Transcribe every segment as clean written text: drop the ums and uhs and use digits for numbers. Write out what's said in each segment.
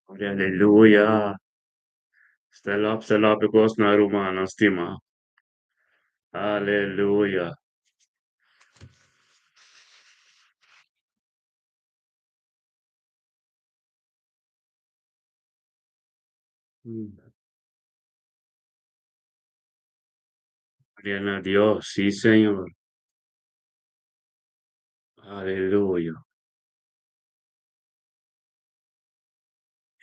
Aleluya. Stel op, stel op, e kosnan rumannan stimá. Aleluya. Gloria na Dios, sí, Señor. Aleluya.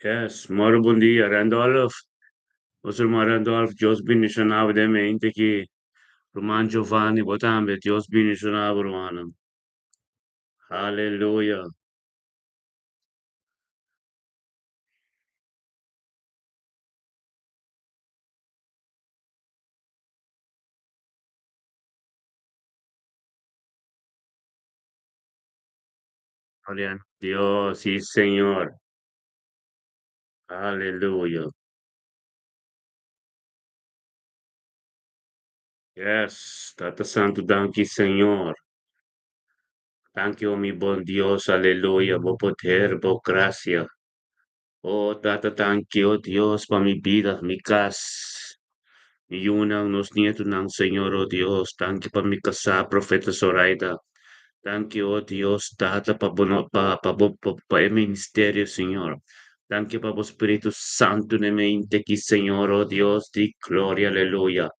Yes, moro bon dia, Randolph. Nos ruman Randolph, Dios bendiciona bo den mente aki. Ruman Giovanni, bo tambe, Dios bendiciona bo, rumannan. Aleluya. Gloria a Dios, sí, Señor. Aleluya. Yes, Tata Santu, danki, Señor. Danki, oh mi bon Dios, aleluya, bo poder, bo gracia. Oh Tata, danki, oh Dios, pa mi bida, mi kas, mi yunan, nos nietonan, Señor, oh Dios. Danki pa mi kasá, Profeta Zoraida. Danki, oh Dios, Tata, pa bo no, pa, pa bo, pa, pa e ministerio, Señor. Danki pa bo Spiritu Santu den mente aki, Señor, oh Dios di gloria, aleluya.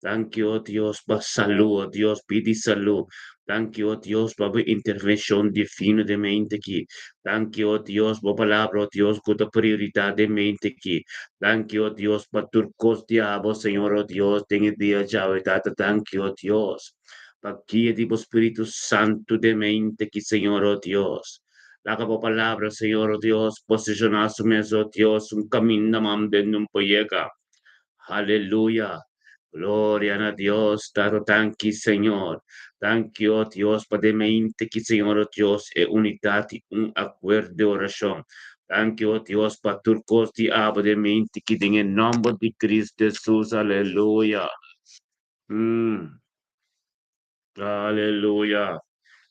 Danki, oh Dios, pa salú, oh Dios, pidi salú. Danki, oh Dios, pa bo intervenshon divino den mente aki. Danki, oh Dios, bo palabra, oh Dios, ku ta prioridat den mente aki. Danki, oh Dios, pa tur kos di abo, Señor, oh Dios, den e dia djawe, Tata. Danki, oh Dios, pa guia di bo Spiritu Santu den mente aki, Señor, oh Dios. Laga bo palabra, Señor, oh Dios, posishoná su mes, oh Dios, un kaminda mam den un por yega. Aleluya. Gloria na Dios. Tata, danki, Señor. Danki, oh Dios, pa den mente aki, Señor, oh Dios, e unidat i un akuerdo di orashon. Danki, oh Dios, pa tur kos di abo den mente aki, den e nòmber di Cristo Jesus. Aleluya. Mm. Aleluya.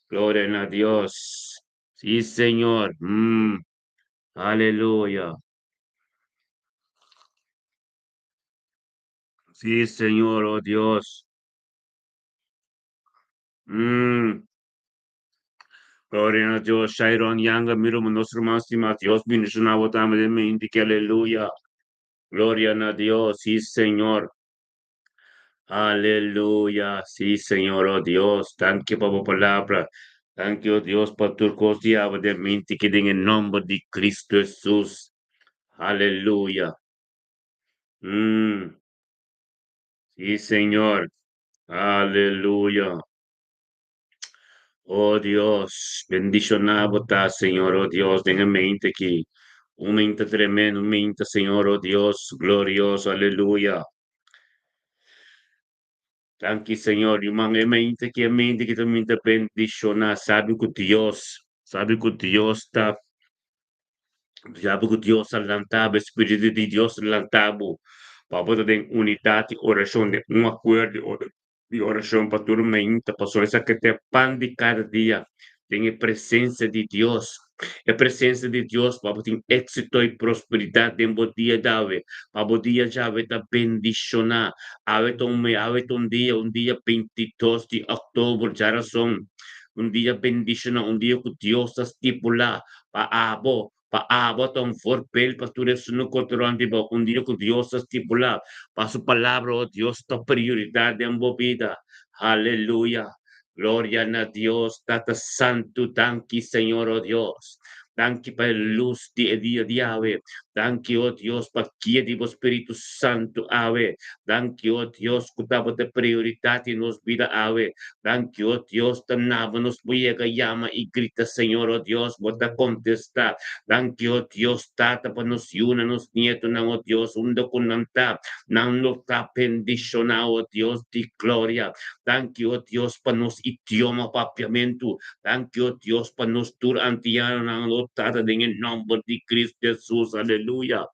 Gloria na Dios. Sí, Señor. Mm. Aleluya. Sí, Señor, oh Dios. Mm. Gloria na Dios. Shairon Yanga, mi ruman, nos ruman stimá. Dios bendishoná bo tambe den mente aki. Aleluya. Gloria na Dios. Sí, Señor. Aleluya. Sí, Señor, oh Dios. Danki pa bo palabra. Danki, oh Dios, pa tur kos di abo den mente aki den e nòmber di Cristo Jesus. Aleluya. Mm. Sí, Señor. Aleluya. Oh Dios, bendishoná bo ta, Señor, oh Dios, den e mente aki. Un mente tremendo, un mente, Señor, oh Dios, glorioso, aleluya. Danki, Señor. Ruman, e mente aki, e mente aki ta mente bendishoná. Sabi ku Dios, sabi ku Dios ta, sabi ku Dios a lanta bo, e Spiritu di Dios a lanta bo, pa bo ta den unidat di orashon, den un akuerdo di orashon pa tur mainta, pasobra esaki ta e pan di kada dia den e presensia di Dios. E presensia di Dios pa bo tin éksito i prosperidat den bo dia djawe, pa bo dia djawe ta bendishoná. Awe ta un awe ta un dia, un dia 22 di òktober, djarason, un dia bendishoná, un dia ku Dios ta stipulá pa abo, pa abo ta un voorbeeld pa tur esun ku ta rònt di bo, un dia ku Dios ta stipulá pa su palabra, o Dios ta prioridat den bo bida. Aleluya. Gloria na Dios, Tata Santu, danki Señor, o Dios. Danki pa e lus di e dia di awe. Danki, o Dios, pa guia di bo Spiritu Santu awe. Danki, o Dios, ku tabata prioridat di nos bida awe. Danki, o Dios, ta naba nos bo yega yama i grita, Señor, o Dios, bo ta kontestá. Danki, o Dios, Tata, pa nos yunan, nos nietonan, o Dios, unda ku nan ta, nan lo ta bendishoná, o Dios di gloria. Danki, o Dios, pa nos idioma papiamentu. Danki, o Dios, pa nos tur antianonan, o Tata, den e nòmber di Cristo Jesus. Aleluya.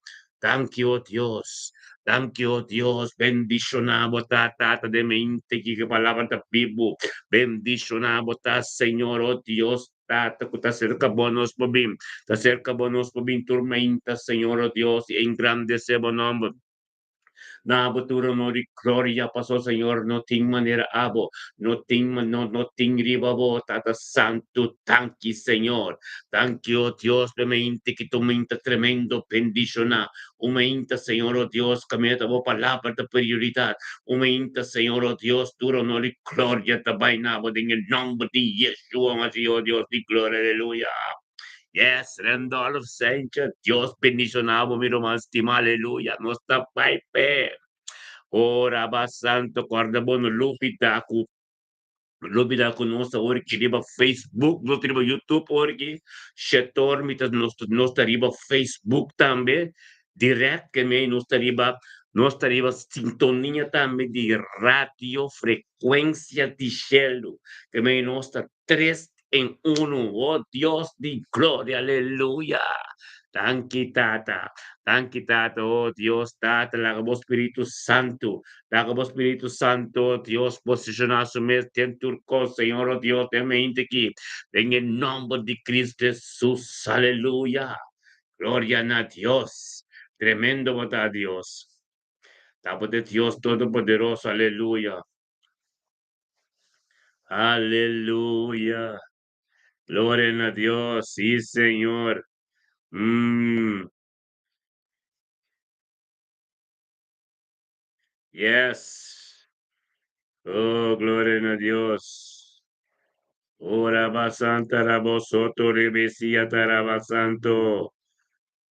Danki, o Dios. Danki, o Dios. Bendishoná bo ta, Tata, den mente ki e palabra ta bibu. Bendishoná bo ta, Señor, o Dios. Tata, ku ta serka bo nos por bin. Ta serka bo nos por bin tur mainta, Señor, oh Dios, i engrandesé bo nòmber. Na abo tur honor i gloria, paso Señor no tin manera abo, no tin no, no tin riba bo, Tata Santu. Danki, Señor. Danki, oh Dios, pe mainta ki tu mainta tremendo bendishoná. Un mainta, Señor, oh Dios, kaminda bo palabra ta prioridat. Un mainta, Señor, oh Dios, tur honor i gloria ta bai na bo den e nòmber di Yeshua Masih, oh Dios di gloria, aleluya. Yes, Randolph Sanchez, Dios bendishoná bo, mi ruman stimá, aleluya. Nos ta bai p'e. Oh, Rabba Santo, kòrda bo no lubidá ku lubidá ku nos ta ora ki riba Facebook, nos ta riba YouTube ora ki Shetor mi ta nos nos ta riba Facebook tambe direct ke mei nos ta riba nos ta riba sintonia tambe di radio Frekuensia di Shelu ke mei nos ta tres en uno. Oh Dios di gloria, aleluya. Danki Tata, danki Tata, oh Dios Tata, laga bo Spiritu Santu, laga bo Spiritu Santu, oh Dios, posishoná su mes den tur kos, Señor, oh Dios, den mente aki, den e nòmber di Cristo Jesus, aleluya. Gloria na Dios. Tremendo bo ta, Dios. Ta bo ta Dios Todopoderoso, aleluya. Aleluya. Gloria na Dios. Sí, Señor. Yes. Oh, gloria na Dios. Ora basanta rabosoto rebesia tarabasanto.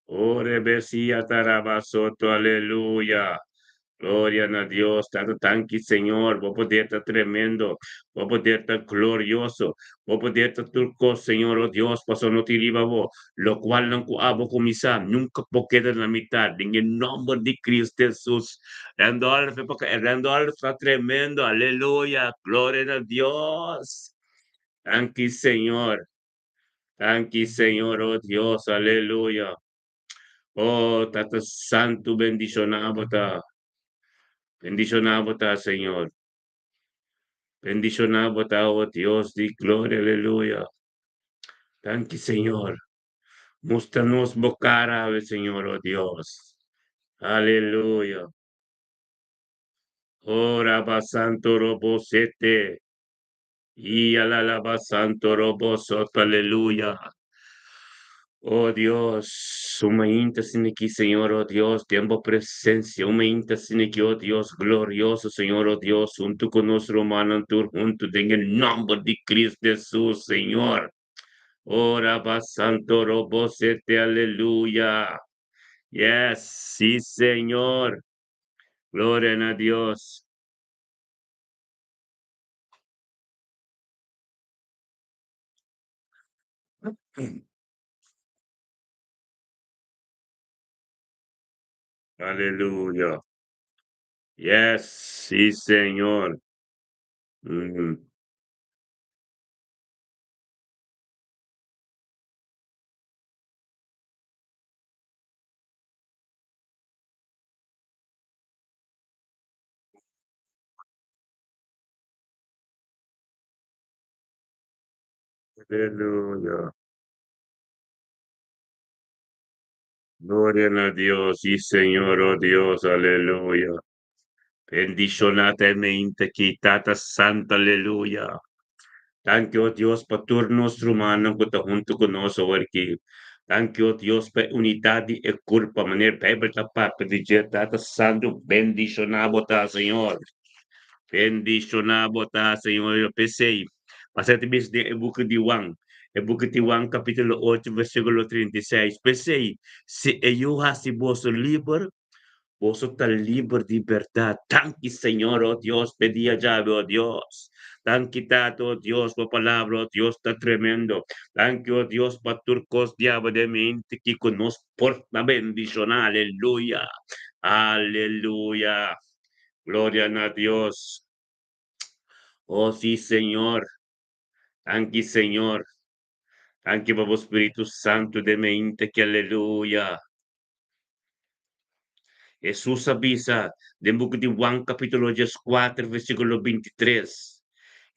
Oh, rebesia tarabasoto. Aleluya. Gloria na Dios. Tata, danki, Señor. Bo poder ta tremendo. Bo poder ta glorioso. Bo poder ta tur kos, Señor, oh Dios, paso no tin riba bo. Lokualnan ku abo kuminsá, nunka por keda na mitat. Den e nòmber di Cristo Jesus. Randolph, Randolph ta tremendo. Aleluya. Gloria na Dios. Danki, Señor. Danki, Señor, oh Dios. Aleluya. Oh, Tata Santu, bendishoná bo ta. Bendishoná bo ta, Señor. Bendishoná bo ta, oh Dios di gloria, aleluya. Danki, Señor. Mustra nos bo kara, Señor, oh Dios. Aleluya. Oh, Rabba Santo Robo Sete. Y alalaba Santo Robo Soto, aleluya. Oh Dios, un mainta asina aki, Señor, oh Dios, den bo presencia, un mainta asina aki, oh Dios, glorioso, Señor, oh Dios, huntu cu nos rumannan tur huntu den e nomber di Cristo Jesus, Señor. Oh, Rabba Santo Robo Sete, aleluya. Yes, sí, Señor. Gloria na Dios. Aleluya. Yes, sí, Señor. Aleluya. Gloria na Dios, sí, Señor, oh Dios, aleluya. Bendishoná ta e mente aki, Tata Santo, aleluya. Danki, oh Dios, pa tur nos rumannan ku ta huntu ku nos awor aki. Danki, oh Dios, pa e unidat di e kurpa, manera Beibel ta papia di dje, Tata Santo, bendishoná bo ta, Señor. Bendishoná bo ta, Señor. Yo p'esei, pasá ta bisa den e buki di Juan, e buki di Juan kapítulo ocho versíkulo 36, P'esei, si e Yu hasi boso liber, boso ta liber di bèrdat. Danki, Señor, o Dios, p'e dia djawe, o Dios. Danki, Tata, o Dios, bo palabra, o Dios, ta tremendo. Danki, o Dios, pa tur kos diawe den mente kiko nos por ta bendishoná. Aleluya! Aleluya! Gloria na Dios. Oh, sí, Señor. Danki, Señor. Danki pa bo Spiritu Santu den mente ki aleluya. Hesus a bisa den buki di Juan kapítulo 14 versíkulo 23.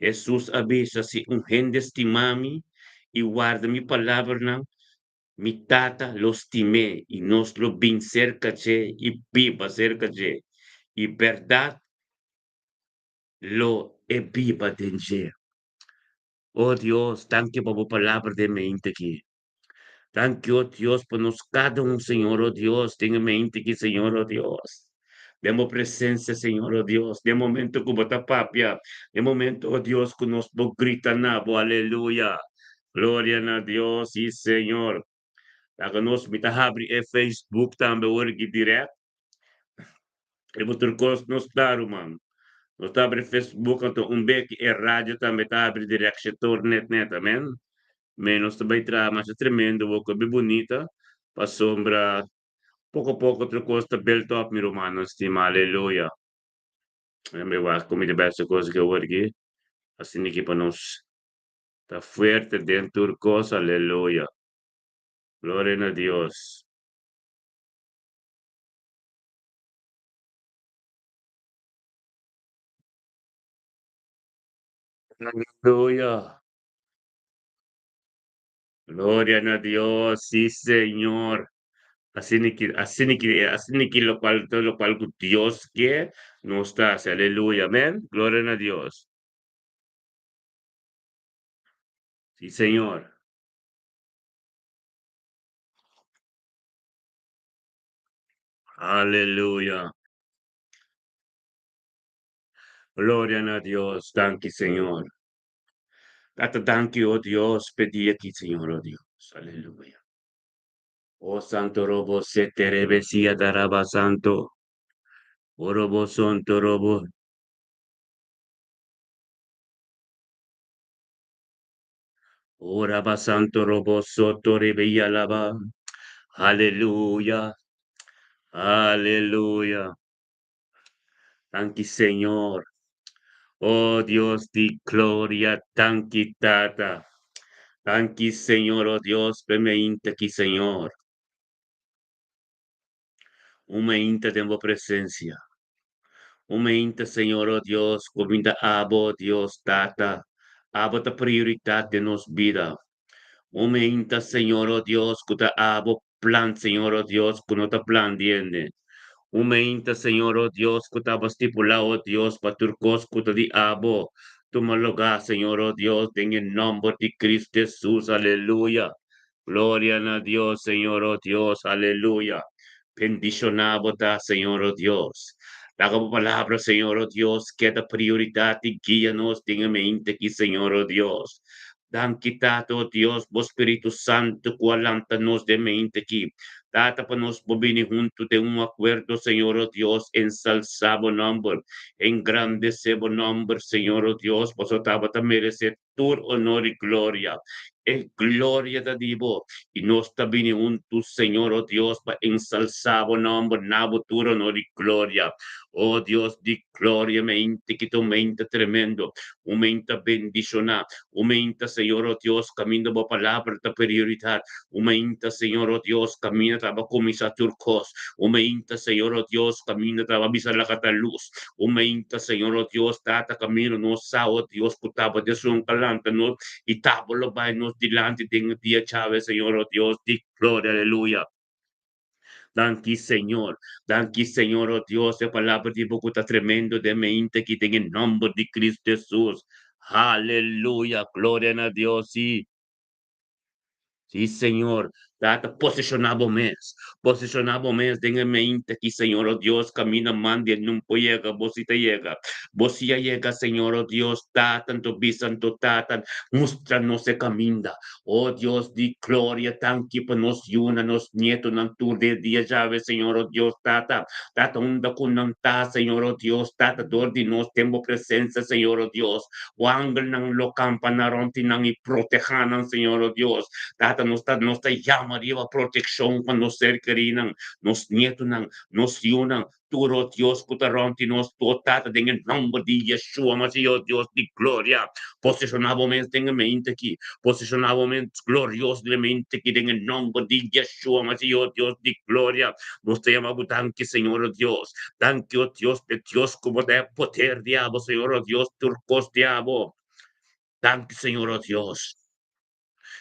Hesus a bisa, si un hende stima mi, i warda mi palabranan, mi Tata lo stim'é i nos lo bin serka dje i biba serka dje, i bèrdat lo e biba den dje. O Dios, danki pa bo palabra den mente aki. Danki, o Dios, pa nos kada un, Señor, o Dios, den e mente aki, Señor, o Dios. Den bo presencia, Señor, o Dios, den momento ku bo ta papia, den momento, o Dios, ku nos bo grita na bo, aleluya. Gloria na Dios, sí, Señor. Laga nos, mi ta habri e Facebook tambe ora ki direct. E bo tur kos nos ta, ruman. Nos ta habri Facebook, anto un beki e radio tambe ta habri direct shetor net net, amen. Me nos ta bai traha masha tremendo bo kobe bunita pasobra poko poko tur kos ta built up mi rumannan stima aleluya. Mi wak ku mi ta bèsa kos ki awor aki asina ki pa nos ta fuerte den tur kos aleluya gloria na Dios. Aleluya. Gloria na Dios, sí Señor. Asina ki, asina ki, asina ki lokual, todo lokual ku Dios ke, nos ta hasi. Aleluya, amén. Gloria na Dios. Sí Señor. Aleluya. Gloria na Dios. Danki Señor. Tata danki o Dios p'e dia aki Señor o Dios. Aleluya. O Santo Robo Sete Rebe Sia Daraba Santo. O Robo Sonto Robo. O Raba Santo Robo Soto Rebe Yalaba. Aleluya. Aleluya. Danki Señor. Oh Dios di gloria, danki Tata. Danki Señor, oh Dios, p'e meinta aki, Señor. Un meinta den bo presencia. Un meinta, Señor, oh Dios, ku mi ta abo, oh Dios, Tata. Abo ta prioridad den nos bida. Un meinta, Señor, oh Dios, ku ta abo plan, Señor, oh Dios, ku no ta plan di hende. Un meinta, Señor, oh Dios, ku taba stipulá, oh Dios, pa tur kos ku ta di abo tuma lugá, Señor, oh Dios, den e nòmber di Cristo Jesus. Aleluya. Gloria na Dios, Señor, oh Dios. Aleluya. Bendishoná bo ta, Señor, oh Dios. Laga bo palabra, Señor, oh Dios, keda prioridat i guia nos den e meinta aki, Señor, oh Dios. Danki Tata, oh Dios, bo Spiritu Santu ku a lanta nos den mente aki. Tata, pa nos por bini huntu den un akuerdo, Señor, oh Dios, ensalsá bo nòmber, engrandesé bo nòmber, Señor, oh Dios, pasobra tabata meresé tur honor i gloria. E gloria ta di bo, i nos ta bini huntu, Señor, oh Dios, pa ensalsá bo nòmber, na bo tur honor i gloria. Oh Dios di gloria, mente ki ta un mente tremendo, un mente bendishoná, un mente, Señor, oh Dios, kaminda bo palabra ta prioridat, un mente, Señor, oh Dios, kaminda ta bo kuminsá tur kos, un mente, Señor, oh Dios, kaminda ta bo bisa laga ta lus, un mente, Señor, oh Dios, Tata, kaminda nos sa, oh Dios, ku ta bo desun ka lanta nos i ta bo lo bai nos dilanti den e dia djawe, Señor, oh Dios di gloria, aleluya. Danki Señor. Danki Señor, oh Dios, e palabra di bo ku ta tremendo den mente aki den e nomber di Cristo Jesus. Aleluya. Gloria na Dios. Sí. Sí, Señor. Tata, posiciona bo mes. Posiciona bo mes den e mente aki, Señor, oh Dios, camina man di nun por yega, bo si ta yega. Bo si a yega, Señor, oh Dios, Tata, anto bisa, anto Tata, mustra nos e caminda. Oh Dios di gloria, danki pa nos yunan, nos nietonan tur den dia djawe, Señor, oh Dios, Tata. Tata, unda ku nan ta, Señor, oh Dios, Tata, dor di nos den bo presencia, Señor, oh Dios. Bo angelnan lo kampa na rònt di nan i protehá nan, Señor, oh Dios. Tata, nos ta, nos ta yama riba protekshon pa nos ser kerinan, nos nietonan, nos yunan, tur, oh Dios, ku ta rònt di nos, oh Tata, den e nòmber di Yeshua Mashiach, oh Dios di gloria, posishoná bo mes den e mente aki, posishoná bo mes glorioso den e mente aki, den e nòmber di Yeshua Mashiach, oh Dios di gloria. Nos ta yama bo danki, Señor, oh Dios. Danki, oh Dios, p'e Dios ku bo ta e poder di abo, Señor, oh Dios, tur kos di abo. Danki, Señor, oh Dios.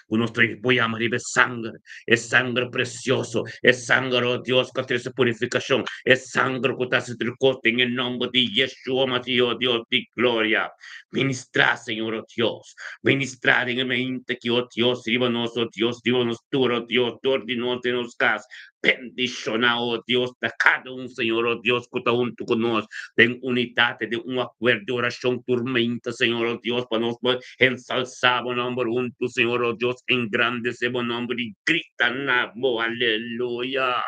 Ku nos ta por yama riba e sanger, e sanger presioso, e sanger, oh Dios, ku a trese purifikashon, e sanger ku ta hasi tur kos den e nòmber di Yeshua Masih, oh Dios di gloria. Ministrá, Señor, oh Dios. Ministrá den e mente aki, oh Dios, riba nos, oh Dios, riba nos tur, oh Dios, dor di nos den nos kas. Bendishoná, oh Dios, na kada un, Señor, oh Dios, ku ta huntu ku nos den unidat, den un akuerdo di orashon tur mente, Señor, oh Dios, pa nos por ensalsá bo nòmber huntu, Señor, oh Dios, engrandesé bo nòmber i grita na bo, aleluya.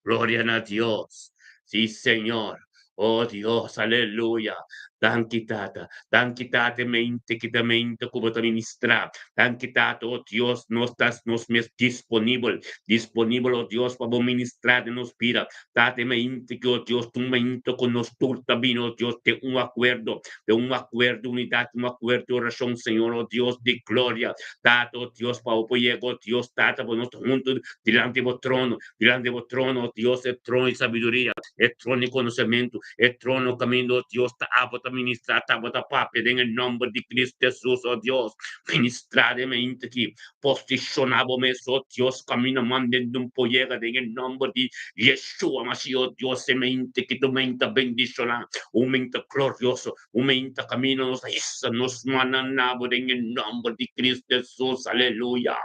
Gloria na Dios. Sí, Señor. Oh Dios, aleluya. Danki Tata. Danki Tata mente ki ta mente ku bo ta ministrá. Danki Tata, oh Dios, nos ta nos mes disponibel. Disponibel, oh Dios, pa bo ministrá den nos bida. Tata mente ki, oh Dios, tur mente ku nos tur ta bini, oh Dios, den un akuerdo, den un akuerdo, unidat, un akuerdo di orashon, Señor, oh Dios di gloria. Tata, oh Dios, pa bo por yega, oh Dios, Tata, pa nos ta huntu dilanti bo trono, dilanti bo trono, oh Dios, e trono di sabiduria, e trono di konosementu, e trono kaminda, oh Dios, ta abo ta ministrá, ta abo ta papia den e nòmber di Kristu Hesus, oh Dios, ministrá den mente aki, posishoná bo mes, oh Dios, kaminda manden un por yega den e nòmber di Yeshua Mashiach, oh Dios, e mente aki ta un mente bendishoná, un mente glorioso, un mente kaminda nos ta hisa nos mannan na bo den e nòmber di Kristu Hesus, aleluya.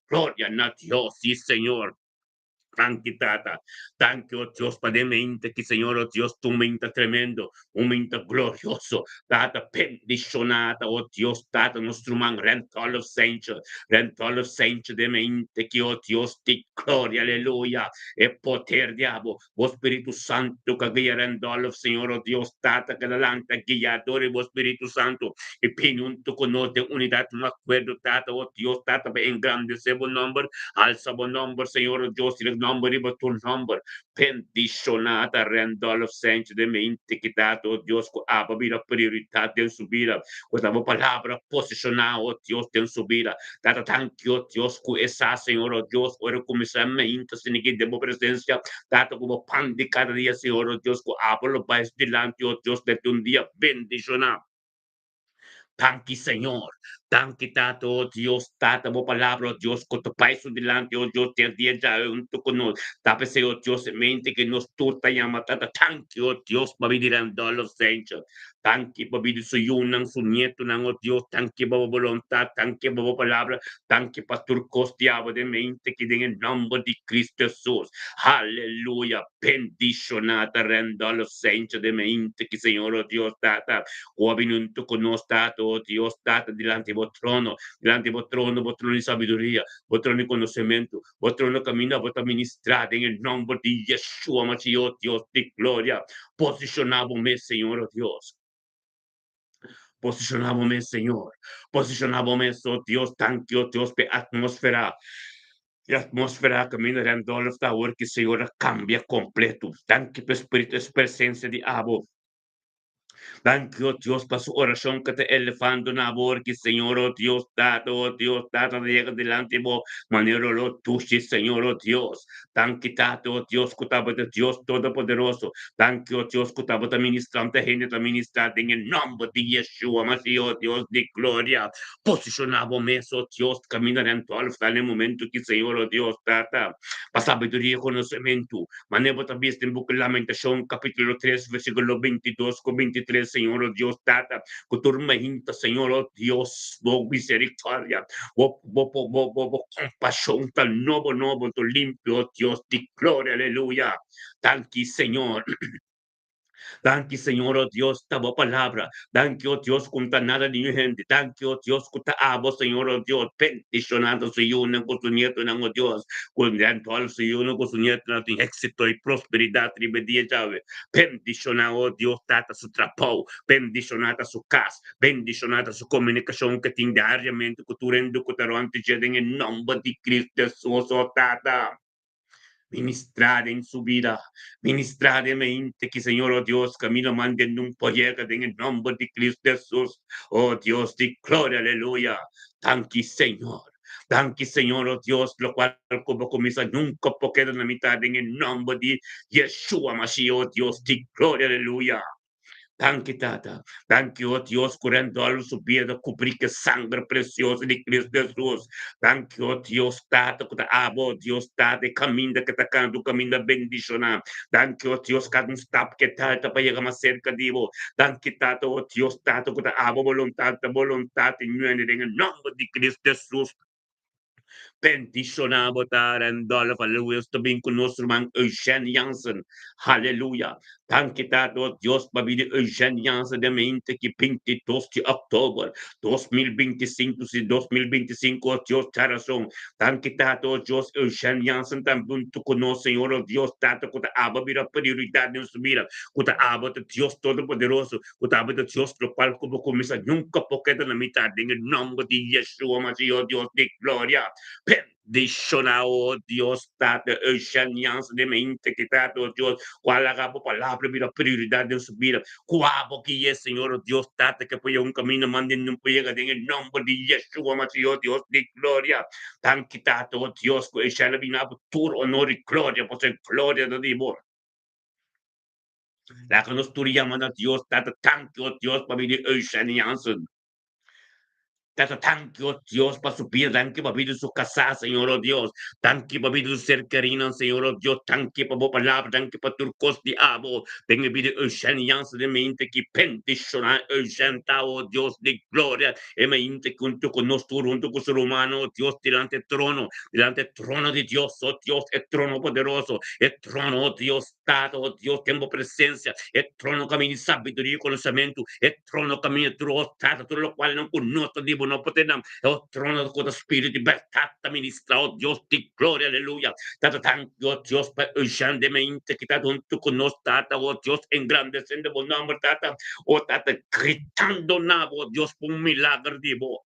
Gloria na Dios, sí Señor. Danki Tata. Danki, oh Dios, pa den mente ki Señor, oh Dios, tu mente tremendo, un mente glorioso. Tata, bendishoná, oh Dios, Tata, nos ruman Rentolf Sanchez, Rentolf Sanchez den mente ki, oh Dios, di gloria, aleluya. E poder di abo, bo Spiritu Santu ka guia Randolph, Señor, oh Dios, Tata, ka lanta guiador di bo Spiritu Santu i bini huntu ku nos den unidat, un akuerdo, Tata, oh Dios, Tata, pa engrandesé bo nòmber, alsa bo nòmber, Señor, oh Dios, i nòmber riba tur nòmber. Bendishoná ta Randolph Sanchez den mente ki, Tata, oh Dios, ku abo bira prioridat den su bida, ku ta bo palabra posishoná, oh Dios, den su bida. Tata, danki, oh Dios, ku e sa, Señor, oh Dios, ora kuminsá meinta sinigi den bo presensia, Tata, ku bo pan di kada dia, Señor, oh Dios, ku abo lo bai dilanti, oh Dios, mete un dia bendishoná. Danki, Señor. Danki, Tata, oh Dios, Tata, bo palabra, oh Dios, ku ta bai su dilanti, oh Dios, den dia djawe huntu ku nos. Ta p'esei, oh Dios, e mente ku nos tur ta yama, Tata, danki, oh Dios, pa bini Randolph Sanchez. Danki pa bida su yunan, su nietunan, oh Dios, danki pa bo boluntat, danki pa bo palabra, danki pa tur kos di abo den mente ki den e nòmber di Kristu Hesus. Aleluya! Bendishoná ta Randolph Sanchez den mente ki Señor, oh Dios Tata, ku a bini huntu ku nos, Tata, oh Dios Tata, dilanti bo trono, dilanti bo trono, bo trono di sabiduria, bo trono di konosementu, Bo trono kaminda bo ta ministrá den e nòmber di Yeshua Mashiach, o Dios di gloria. Posishoná bo mes, Señor, o Dios. Posishoná bo mes, Señor. Posishoná bo mes, o Dios. Danki, o Dios, p'e atmósfera. E atmósfera kaminda Randolph ta awor ki Señor a kambia kompleto. Danki p'e Spiritu, es presensia di abo. Danki, oh Dios, pa su orashon ku ta elevando na bo ki Señor, oh Dios, Tata, oh Dios, Tata, ta yega dilanti bo manera olor dushi, Señor, oh Dios. Danki, Tata, oh Dios, ku tabata Dios Todopoderoso. Danki, oh Dios, ku tabata ministrante hende ta ministrá den e nòmber di Yeshua Mashiach, oh Dios di gloria. Posishoná bo mes, oh Dios, kaminda den tòlf ta na e momento ki, Señor, oh Dios, Tata, pa sabiduria i konosementu. Manera bo ta bisa den buki Lamentashon, kapítulo 3, versíkulo 22 ku 23, Señor, o Dios Tata, ku tur mainta, Señor, o Dios, bo miserikòrdia, bo, bo, bo, bo, bo, bo kompashon ta nobo, nobo, to limpio, o Dios di gloria, aleluya. Danki, Señor. Danki, Señor, o Dios, ta bo palabra. Danki, o Dios, ku no ta nada di niun hende. Danki, o Dios, ku ta abo, Señor, o Dios, bendishonando su yunan ku su nietonan, o Dios, ku Randolph su yunan ku su nietonan tin éksito i prosperidat riba e dia djawe. Bendishoná, o Dios, Tata, su trabou. Bendishoná ta su kas. Bendishoná ta su komunikashon ku e tin diariamente ku tur hende ku ta rònt di dje den e nòmber di Kristu Hesus, o Tata. Ministrá den su bida, ministrá den mente ki Señor, oh Dios, camino manden nun por yega den e nomber di Cristo Jesus, oh Dios di gloria, aleluya. Danki Señor, danki Señor, oh Dios, locual cu bo cuminsa nunca por keda na mitad den e nomber di Yeshua Mashiach, oh Dios di gloria, aleluya. Danki, Tata. Danki, o Dios, ku Randolph su bida kubrí ku e sanger presioso di Kristu Hesus. Danki, o Dios, Tata, ku ta abo, o Dios, Tata, e kaminda ku ta kanta un kaminda bendishoná. Danki, o Dios, kada un stap ku e talta pa yega mas serka di bo. Danki, Tata, o Dios, Tata, ku ta abo boluntat ta boluntat i ñuende den e nòmber di Kristu Hesus. Bendishoná bo ta, Randolph. Aleluya. Nos ta bin ku nos ruman Eugène Jansen. Aleluya. Danki Tata o Dios pa bida Eugène Jansen den mente ki 22 di òktober 2025 si 2025 o Dios ta rason. Danki Tata o Dios Eugène Jansen ta huntu ku nos Señor o Dios Tata ku ta aba bira prioridat den su bida ku ta aba ta Dios Todopoderoso ku ta aba ta Dios lokual ku bo kuminsá nunka por keda na mitat den e nòmber di Yeshua Mashiach o Dios di gloria. Bendishoná, o Dios Tata, Eugène Jansen den mente ki Tata, o Dios, ku a laga bo palabra bira prioridat den su bida. Ku abo ki ye, Señor, o Dios Tata, ke por yega un kaminda manda e no por yega den e nòmber di Yeshua Mashiach, o Dios di gloria. Danki, Tata, o Dios, ku Eugène a bini abo tur honor i gloria, pasobra e gloria ta di bo. Laga nos tur yama na Dios Tata, Danki, o Dios, pabia di Eugène Jansen. Tata, danki, o Dios, pa su bida, danki pa bida di su kasá, Señor, o Dios. Danki pa bida di su ser kerinan, Señor, o Dios. Danki pa bo palabra, danki pa tur kos di abo den e bida di Eugène Jansen, e mente ki bendishoná Eugène ta, o Dios di gloria, e mente ki huntu ku nos tur, huntu ku su rumannan, o Dios, dilanti e trono, dilanti e trono di Dios, o Dios, e trono poderoso, e trono, o Dios, Tata, o Dios, den bo presensia, e trono kaminda di sabiduria i konosementu, e trono kaminda tur o Tata, tur lokualnan ku nos ta di bo no por tene nan, e o trono ku ta spiritu di bèrdat ta ministrá, o Dios di gloria, aleluya. Tata, danki, o Dios, pa Eugène de Meinte ki ta huntu ku nos, Tata, o Dios, engrandesiendo bo nòmber, Tata, o Tata, gritando na bo, o Dios, pa un milager di bo.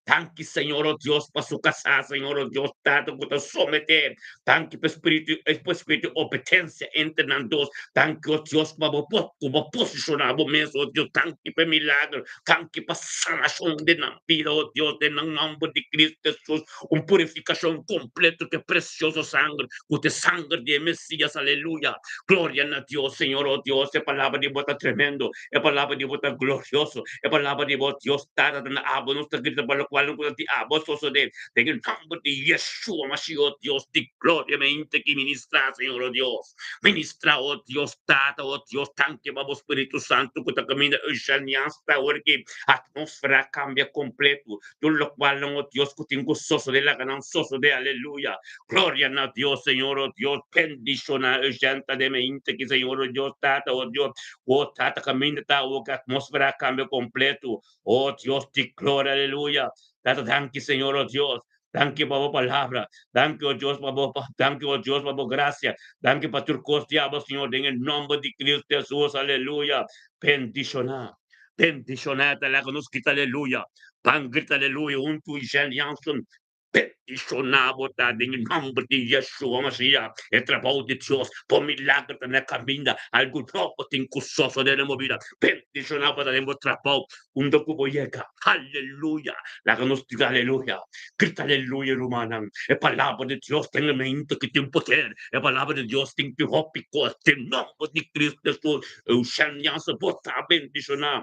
Danki Señor o Dios pa su kasá Señor o Dios Tata ku ta someté. Danki pa spiritu pa spiritu di obedensia entre nan dos. Danki o Dios pa bo por ku bo posishoná bo mes o Dios. Danki pa e milagro. Danki pa sanashon den nan bida o Dios den nan nòmber di Cristo Hesus. Un purifikashon kompleto ku e presioso sanger ku ta e sanger di e Mesias. Aleluya. Gloria na Dios Señor o Dios. E palabra di bo ta tremendo. E palabra di bo ta glorioso. E palabra di bo, Dios Tata, ta na abo. Nos ta grita pa lokual no ku ta di abo sosodé. Den e nòmber di Yeshua Mashiach, o Dios di gloria, mi hende ki ministrá, Señor, o Dios. Ministrá, o Dios Tata, o Dios, danki pa bo Spiritu Santu ku ta kaminda Eugeniasta awor ki atmósfera a kambia kompletu. Tur lokualnan, o Dios, ku tin ku sosodé, laga nan sosodé. Aleluya. Gloria na Dios, Señor, o Dios. Bendishoná Eugenta den mi hende ki, Señor, o Dios Tata, o Dios. O Tata kaminda ta awo ku atmósfera a kambia kompletu. O Dios di gloria, aleluya. Tata danki Señor, o Dios. Danki pa bo palabra. Danki, o Dios, pa bo danki, o Dios, pa bo grasia. Danki pa tur kos di abo, Señor, den e nòmber di Kristu Hesus, aleluya. Bendishoná. Bendishoná ta laga nos grita aleluya. Ban grita aleluya huntu Jean Jansen. Bendishoná bo ta den e nòmber di Yeshua Masiah. E trabou di Dios por milager ta na kaminda. Algu nobo tin ku sosodé den bo bida. Bendishoná bo ta den bo trabou unda ku bo yega. Aleluya! Laga nos grita aleluya. Grita aleluya, rumannan. E palabra di Dios ten e mente ki tin poder. E palabra di Dios tin ki hopi kos. Den nòmber di Cristo Hesus, Eugenia, bo ta bendishoná.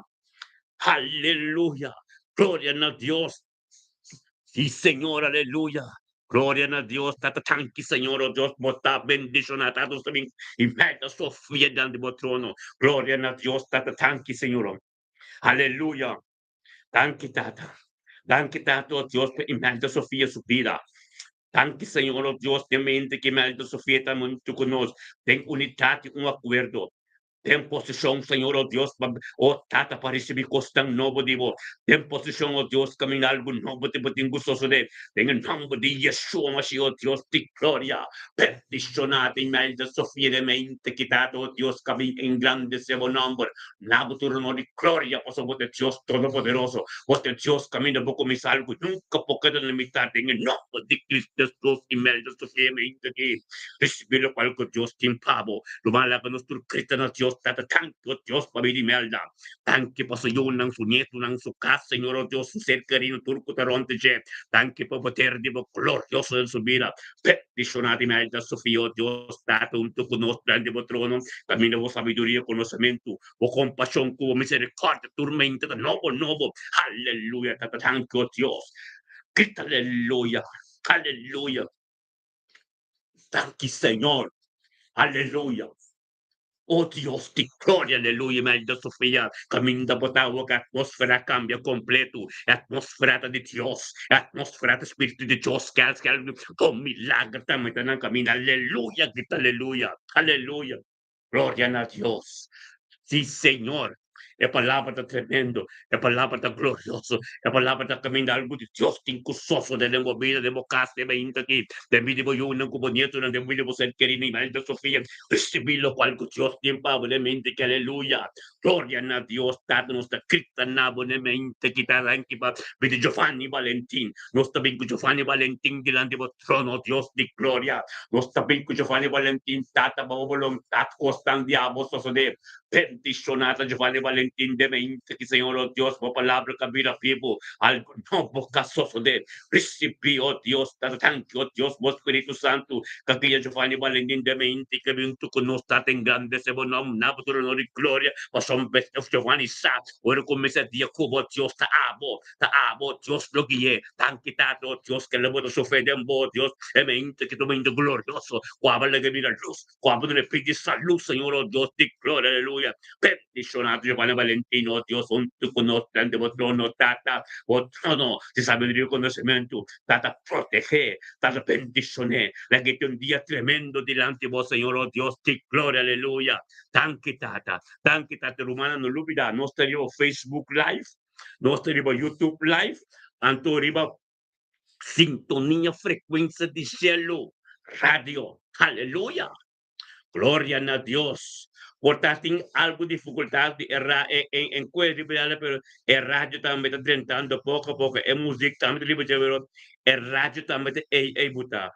Aleluya! Gloria na Dios. Sí, Señor, aleluya. Gloria na Dios, Tata, danki, Señor, oh Dios, bo ta bendiciona, Tata, nos ta bin Imelda Sofia dilanti bo trono. Gloria na Dios, Tata, danki, Señor. Aleluya. Danki, Tata. Danki, Tata, oh Dios, pa Imelda Sofia su bida. Danki, Señor, oh Dios, den mente cu Imelda Sofia ta hunto cu nos den unidad y un acuerdo. Den posishon, Señor, o Dios, pa, o Tata, pa risibí kosnan nobo di Bo. Den posishon, o Dios, kaminda algu nobo te bo tin ku sosodé. Den e nòmber di Yeshua Mashiach, o Dios di gloria, bendishoná den Imelda Sofia den mente ki Tata, o Dios, kamin engrandesé Bo nòmber. Na Bo tur honor i gloria, pasobra Bo ta e Dios Todopoderoso. Bo ta e Dios kaminda Bo kuminsá algu nunka por keda limitá. Den e nòmber di Cristo Jesus, Imelda Sofia mente ki risibí lokual ku Dios tin pa bo. Ruman, laga nos tur grita na Dios. Dios, Tata, danki, oh Dios, pa bida di Imelda. Danki pa su yunan, su nietunan, su kas, Señor, oh Dios, su ser kerido, tur ku ta rònt dje. Danki pa poder di bo glorioso den su bida. Bendishoná di Imelda, Sofia, oh Dios, Tata, huntu ku nos dilanti bo trono, kaminda bo sabiduria, konosementu, bo kompashon ku bo miserikòrdia tur mente ta nobo nobo. Aleluya, Tata, danki, oh Dios. Grita aleluya, aleluya. Danki, Señor. Aleluya. Oh Dios di gloria, aleluya, Imelda Sofia, kaminda bo ta awo ku atmósfera a kambia kompletu. E atmósfera ta di Dios, e atmósfera ta Spiritu di Dios, kel kel bo milager tambe ta na kaminda. Aleluya, grita aleluya, aleluya. Gloria na Dios. Sí, Señor. E palabra ta tremendo, e palabra ta glorioso, e palabra ta kaminda algu di Dios tin ku sosode den bo bida, den bo kas, den bo hinta aki, den bida di bo yunan ku bo nietonan, den bida di bo ser kerido, Imelda Sofia, risibí lokual ku Dios tin pa bo den mente ki. Aleluya! Gloria na Dios Tata, nos ta grita na bo den mente ki ta ranki pa bida di Giovanni Valentin. Nos ta bin ku Giovanni Valentin dilanti bo trono, Dios di gloria. Nos ta bin ku Giovanni Valentin, Tata, pa bo boluntat kosnan di abo sosodé. Bendishoná ta Giovanni Valentin den mente ki Señor, oh Dios, bo palabra ka bira bibu, algu nobo ka sosodé. Risibí, oh Dios, Tata, danki, oh Dios, bo Spiritu Santu ka guia Giovanni Valentin den mente ki bintu ku nos, Tata, engrandesé bo nòmber, na bo tur honor i gloria, pasobra bes Giovanni sa ora kuminsá dia ku bo, Dios, ta abo, ta abo, Dios lo gui'é. Danki, Tata, oh Dios, ke lo bo ta sufrí den bo, Dios, e mente ki ta un mente glorioso, ku abo laga bira lus. Cu abo duna pidi salud, Señor, oh Dios di gloria, aleluya. Bendiciona Giovanni Valentino, oh Dios, hunto cu nos den bo trono, Tata, bo trono di sabiduria y conocimento, Tata, protege, Tata, bendicione, laga e tin un dia tremendo dilanti bo, Señor, oh Dios di gloria, aleluya. Danki, Tata, danki, Tata. Rumannan, no lubida, nos ta riba Facebook Live, nos ta riba YouTube Live, anto riba Sintonia frecuencia di cielo radio. Aleluya! Gloria na Dios. Por ta tin algo dificultad di e ra e e encuentro riba djala pero e radio tambe ta drentando poco a poco e muziek tambe ta riba dje pero e radio tambe ta ey ey buta.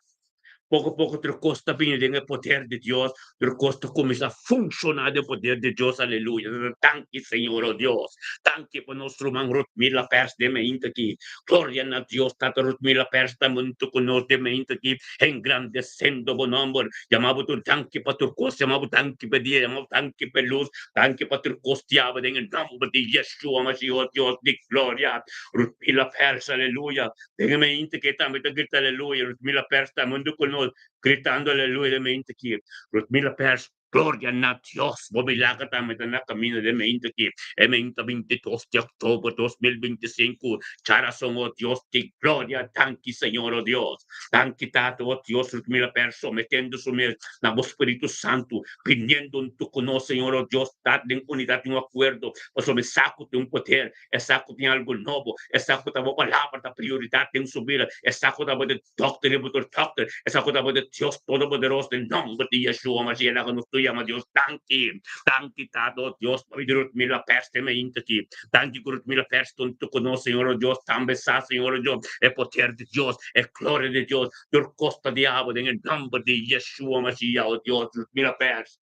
Poko poko tur kos ta bini den e poder di Dios, tur kos ta kuminsá funshoná den poder di Dios, aleluya. Danki Señor, oh Dios. Danki pa nos ruman Rutmila Pers den mainta aki. Gloria na Dios, Tata Rutmila Pers ta huntu ku nos den mainta aki, engrandesendo bo nòmber. Yama bo tur danki pa tur kos, yama bo danki pa e dia, yama bo danki pa e lus, danki pa tur kos diabel den e nòmber di Yeshua Mashiach, oh Dios di gloria. Rutmila Pers, aleluya. Den e mente ke tambe ta grita aleluya. Rutmila Pers ta mundu ku nos gritando aleluya den mente aki. Rutmila Pers, Gloria na Dios! Bo milager tambe ta na kaminda den mente aki. E mente 22 di oktober 2025. Djarason, o Dios di gloria! Danki Señor, o Dios! Danki Tata, o Dios! Rutmila Pers sometiendo su mes na bo Spiritu Santu, biniendo huntu ku nos, Señor, o Dios, Tata, den unidat, den un akuerdo, pasobra e sa ku tin un poder. E sa ku tin algu nobo. E sa ku ta bo palabra ta prioridat den su bida. E sa ku ta bo de dòkter i bo tur dòkter. E sa ku ta bo de Dios Todopoderoso den nòmber di Yeshua Mashiach laga nos tur yama Dios danki. Danki Tata o Dios pa bida Rutmila Pers den mainta aki. Danki ku Rutmila Pers tonto ku nos Señor o Dios tambe sa Señor o Dios e poder di Dios e gloria di Dios tur kos ta di abo den e nòmber di Yeshua Mashiach o Dios Rutmila Pers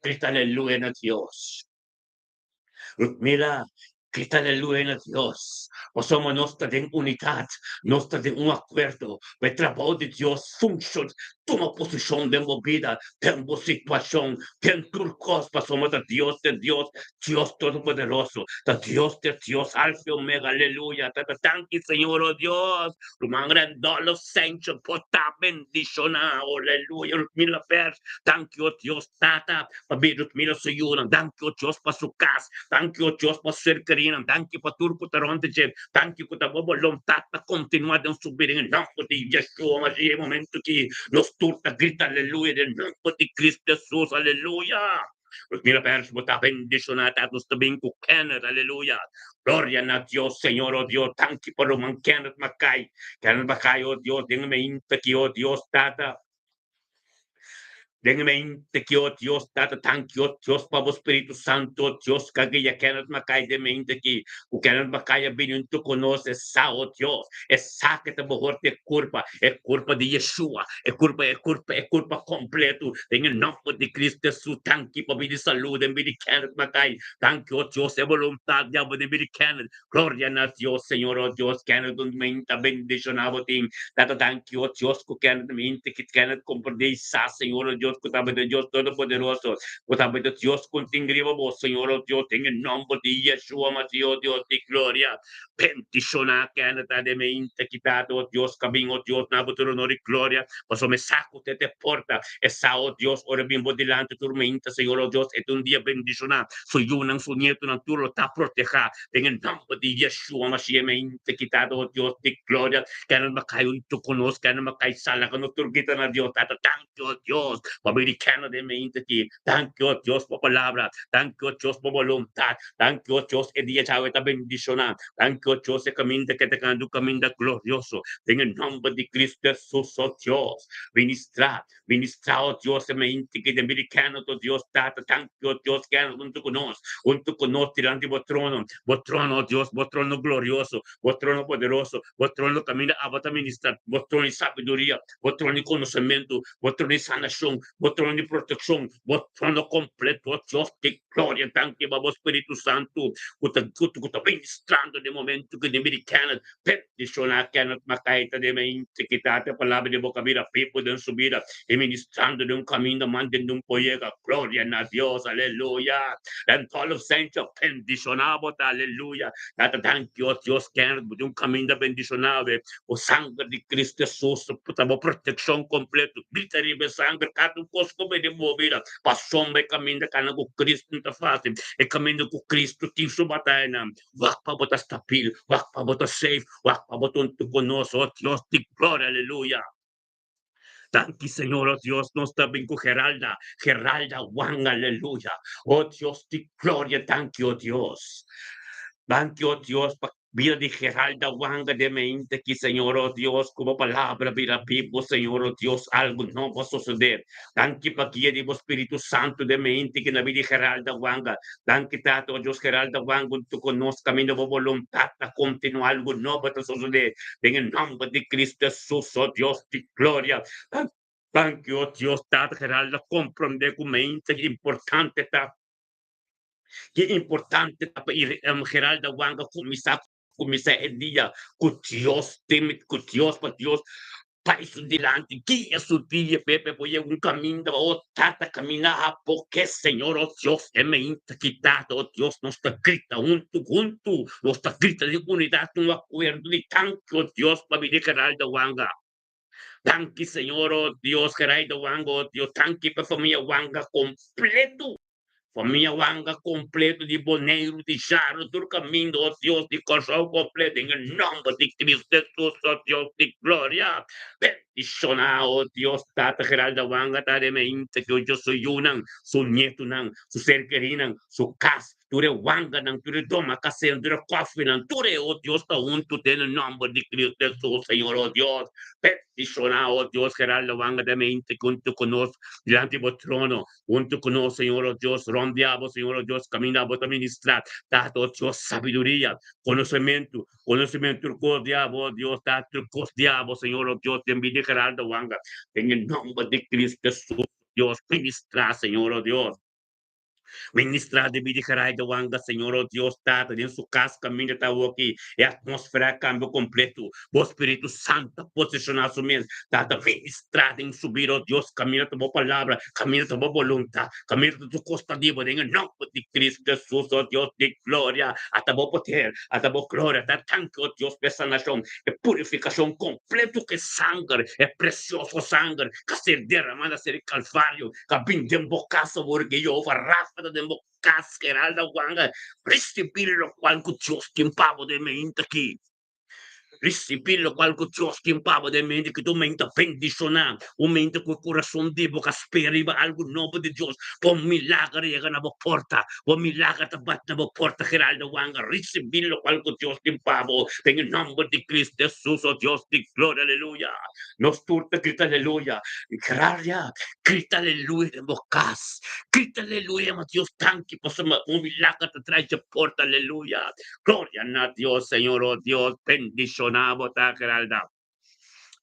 grita aleluya na Dios. Rutmila, Grita aleluya na Dios, pasobra nos ta den unidat, nos ta den un akuerdo pa e trabou di Dios funshon, tuma posishon den bo bida, den bo situashon, den tur kos, pasobra ta Dios ta Dios, Dios Todopoderoso, ta Dios ta Dios, Alfa i Omega, aleluya, Tata danki Señor, o Dios, ruman Randolph Sancho por ta bendishoná, aleluya, Rutmila Pers, danki o Dios Tata, Pa bida mira su yunan. Danki o Dios pa su kas. Danki o Dios pa su ser kerinan. Danki pa tur ku ta rònt di dje. Danki ku ta bo boluntat ta kontinuá den su bida. Den nòmber di Yeshua Mashiach e momentu ki nos tur ta grita aleluya den nòmber di Kristu Hesus. Aleluya! Nos mira pèrs bo ta bendishoná ta nos ta bin ku Kenneth. Aleluya! Gloria na Dios Señor o Dios. Danki pa ruman Kenneth Mackay. Kenneth Mackay o Dios den e meinta ki o Dios Tata. Den e mente ki, o Dios Tata, danki, o Dios, pa bo Spiritu Santu, o Dios, ku a guia Kenneth Mackay den mente ki, ku Kenneth Mackay a bini huntu ku nos, e sa, o Dios, e sa ku e ta mehor di e kurpa, e kurpa di Yeshua, e kurpa, e kurpa, e kurpa kompletu, den e nòmber di Kristu Hesus. Danki pa bini salú den bida di Kenneth Mackay. Danki, o Dios, e boluntat di abo den bida di Kenneth. Gloria na Dios, Señor, o Dios, Kenneth un mente bendiciona bo tin. Tata, danki, o Dios, cu Kenneth mente ki Kenneth comprende y sa, Señor, o Dios, cu ta de Dios Todopoderoso, cu ta de Dios cu tin riba bo, Señor, o Dios, den e nomber di Yeshua Masih, o Dios di gloria. Bendiciona Kenneth ta de mente ki tata, o Dios, cabin, o Dios, na bo tur honor y gloria, pasobra mi sa cu te te porta, e sa, o Dios, ora bin bo dilanti tur mente, Señor, o Dios, e ta un dia bendiciona. Su yunan, su nietonan, tur lo ta protehá den e nòmber di Yeshua Mashiach. Mente kitado, o Dios di gloria, kende no kai huntu ku nos, kende no kai sala ku nos, tur grita na Dios, Tata, danki, o Dios, pa bini kende den mente aki. Danki, o Dios, pa palabra. Danki, o Dios, pa boluntat. Danki, o Dios, e dia djawe ta bendishoná. Danki, o Dios, e kaminda ke ta kanda un kaminda glorioso den e nòmber di Cristo Hesus, o Dios. Ministrá. Ministrá, o Dios, e mente ki den bini kende, o Dios Tata, danki, o Dios, kende huntu ku nos, huntu ku nos dilanti bo trono, bo trono, o Dios, bo trono glorioso, bo trono poderoso, bo trono kaminda abo ta ministrá, bo trono di sabiduria, bo trono di konosementu, bo trono di sanashon, bo trono di protekshon, bo trono kompleto, o Dios di gloria, danki pa bo Spiritu Santu ku ta ku ta ministrando den momento ki den bini kende. Bendiciona Kenneth Mackay ta den mente kita te palabra di boca bira pipo den su bida y ministrando den un caminda man den un por yega. Gloria na Dios, aleluya. Den 12 Central bendiciona bo ta, aleluya. Tata, danki, oh Dios. Kenneth, bo tin un caminda bendiciona we bo sanger di Cristo Jesus ta bo proteccion completo. Grita riba e sanger cada un cos cu bini bo bida pasobra e caminda cana cu Cristo no ta facil, e caminda cu Cristo tin su batayanan. Wak pa bo ta stabil, wak pa bo ta safe, wak pa bo ta huntu ku nos, oh Dios di gloria, aleluya. Danki Señor, oh Dios, nos ta bin ku Geralda, Geralda Wang, aleluya. Oh Dios di gloria, danki, oh Dios. Danki, oh Dios, pa bida di Geralda Wanga den mente aki, Señor, oh Dios, ku bo palabra bira bibu, Señor, oh Dios, algu nobo a sosodé. Danki pa guia di bo Spiritu Santu den mente ki na bida di Geralda Wanga. Danki Tata, o Dios. Geralda Wanga huntu ku nos kaminda bo boluntat ta kontinua, algu nobo ta sosodé den e nòmber di Kristu Hesus, o Dios di gloria. Danki, o Dios Tata. Geralda komprondé ku mente importante ta, ki importante ta pa Geralda Wanga kuminsá kuminsá e dia ku Dios, teme ku Dios, pa Dios bai su dilanti, guia su dia pepe bo yega un kaminda o Tata kaminá abo ke Señor. O Dios, e meinta ki Tata, o Dios, nos ta grita huntu huntu, nos ta grita den unidat, un akuerdo di danki, o Dios, pa bini Geraldo Wanga. Danki Señor, o Dios. Geraldo Wanga, o Dios, danki pa famia Wanga kompleto. Famia Wanga kompleto di Boneiru, di Jaro, tur kaminda, o Dios, di Kòrsou kompleto, den e nòmber di Kristu Hesus, o Dios di gloria. Bendishoná, o Dios Tata, Geralda Wanga ta den mente ku Dios su yunan, su nietunan, su ser kerinan, su kas, tur e wanganan, tur e domakasenan, tur e kòfinan, tur e, o Dios, ta huntu den e nòmber di Kristu Hesus, Señor, o Dios. Bendishoná, o Dios, Geralda Wanga den mente huntu ku nos dilanti bo trono. Huntu ku nos, Señor, o Dios, rondia bo, Señor, o Dios, kaminda bo ta ministrá. Tata, o Dios, sabiduria, konosementu, konosementu tur kos di abo, o Dios, Tata, tur kos di abo, Señor, o Dios, den bida di Geraldo Wanga, den e nòmber di Cristo Hesus, Dios, ministrá, Señor, o Dios. Ministrá den bida di Geraldo Wanga, Señor, o Dios, Tata, den su kas kaminda ta awoki, e atmósfera a kambia kompletu. Bo Spiritu Santu a poseshoná su mes, Tata, ministrá den su bida, o Dios, kaminda ta bo palabra, kaminda ta bo boluntat, kaminda ta tur kos ta di bo, den e nòmber di Kristu Hesus, o Dios di gloria, ata bo poder, ata bo gloria, ta danki, o Dios, pa e sanashon, e purifikashon kompleto ku e sanger, e presioso sanger ku a ser deramá na ser Kalvario, ku a bin den bo kas awor, ku Jehová Rafa ta den bo kas, Geralda Wanga, risibí lokual ku Dios tin pa bo den mainta aki. Risibí lokual ku Dios tin pa bo den mente ku ta un mente bendishoná, un mente ku e kurason di bo ka spera riba algu nobo di Dios. Bo milager a yega na bo porta, bo milager ta bati na bo porta, Geraldo Wanga. Risibí lokual ku Dios tin pa bo den e nòmber di Cristo Hesus, o Dios di gloria, aleluya. Nos tur ta grita aleluya. Geraldo, grita aleluya den bo kas, grita aleluya, ma Dios danki pasobra bo milager ta trae dje porta, aleluya. Gloria na Dios, Señor, oh Dios, bendiciona bo ta Geralda.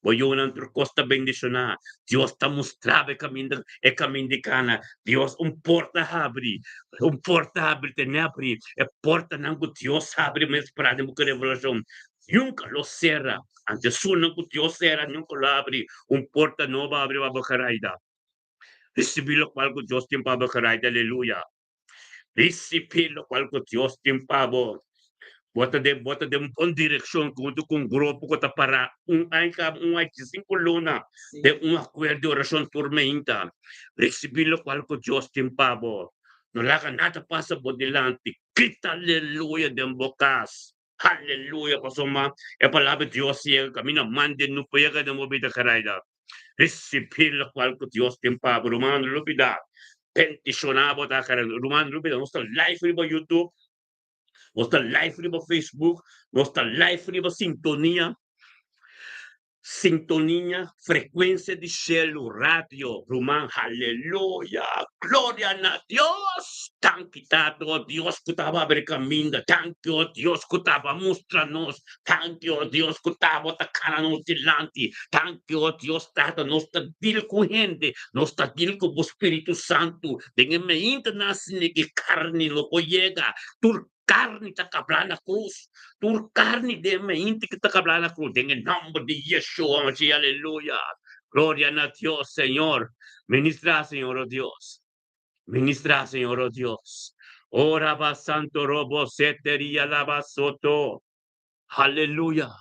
Bo yunan tur cos ta bendiciona. Dios ta mustra bo e caminda, e caminda di cana. Dios un porta habri, un porta habri, tene habri. E portanan cu Dios habri mes pra den boca Revelacion nunca lo cera. Anto esunnan cu Dios cera nunca lo habri. Un porta nobo habri pa bo Geralda. Ricibi locual cu Dios tin pa bo Geralda, aleluya. Risipí lokual ku Dios tin pa bo. Bo ta den bo ta den un bon direkshon huntu ku un grupo ku ta pará un aña kaba un aña i sinku luna den un akuerdo di orashon tur meinta. Risibí lokual ku Dios tin pa bo. No laga nada pasa bo dilanti. Grita aleluya den bo kas. Aleluya! Pasobra e palabra di Dios yega kaminda mande no por yega den bo bida karaida. Risibí lokual ku Dios tin pa bo. Ruman no lubida bendishoná bo ta karaida. Ruman no lubida nos ta live riba YouTube, nos ta live riba Facebook, nos ta live riba Sintonia. Sintonia frecuencia di shelu radio ruman haleluya gloria na Dios danki tata oh Dios cu taba abri caminda danki oh Dios cu taba mustra nos danki oh Dios cu taba ta cana nos dilanti danki oh Dios tata nos ta deal cu hende nos ta deal cu bo Spiritu Santo den e meinta nan asina ki carni lo por yega tur Karni ta kablá na krus. Tur karni den mente ki ta kablá na krus. Den e nòmber di Yeshua Mashiach, aleluya. Gloria na Dios, Señor. Ministrá, Señor, o Dios. Ministrá, Señor, o Dios. Ora ba santo robo seteria laba soto. Aleluya.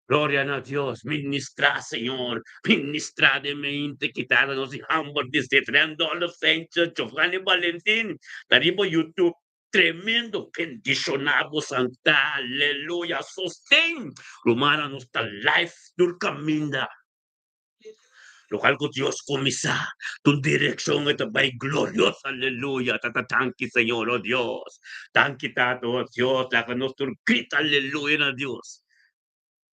Gloria na Dios, ministrá Señor, ministrá den mente, kita nos di hamber di sed. Randolph Sanchez, Giovanni Valentin, ta riba YouTube. Tremendo bendiciona bo santa aleluya sosten rumannan nos ta live tur caminda locual cu Dios cuminsa tur direccion e ta bay glorioso aleluya tata danki señor oh Dios danki tata oh Dios laga nos tur grita aleluya na Dios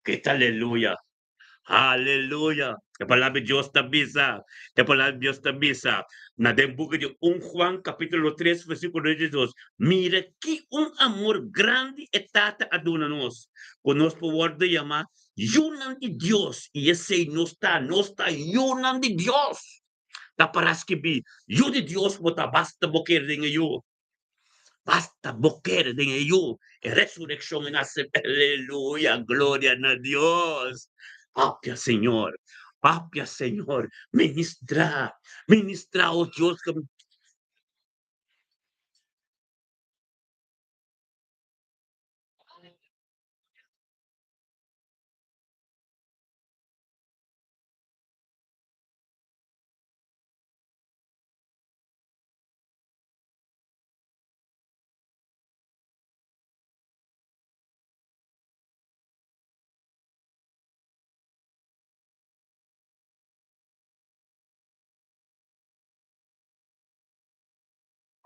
grita aleluya. Aleluya! E palabra di Dios ta bisa, e palabra di Dios ta bisa na den buki di 1 Juan capítulo 3 versículo 22, Mira ki un amor grandi e Tata a duna nos, ku nos por wòrdu yamá yunan di Dios, i esei nos ta, nos ta yunan di Dios! Ta pará skibí, Yu di Dios bo ta, basta bo kere den e Yu. Basta bo kere den e Yu, e resureccion e nace. Aleluya, gloria na Dios. Papia, Señor, papia, Señor, ministra, ministra, oh Dios.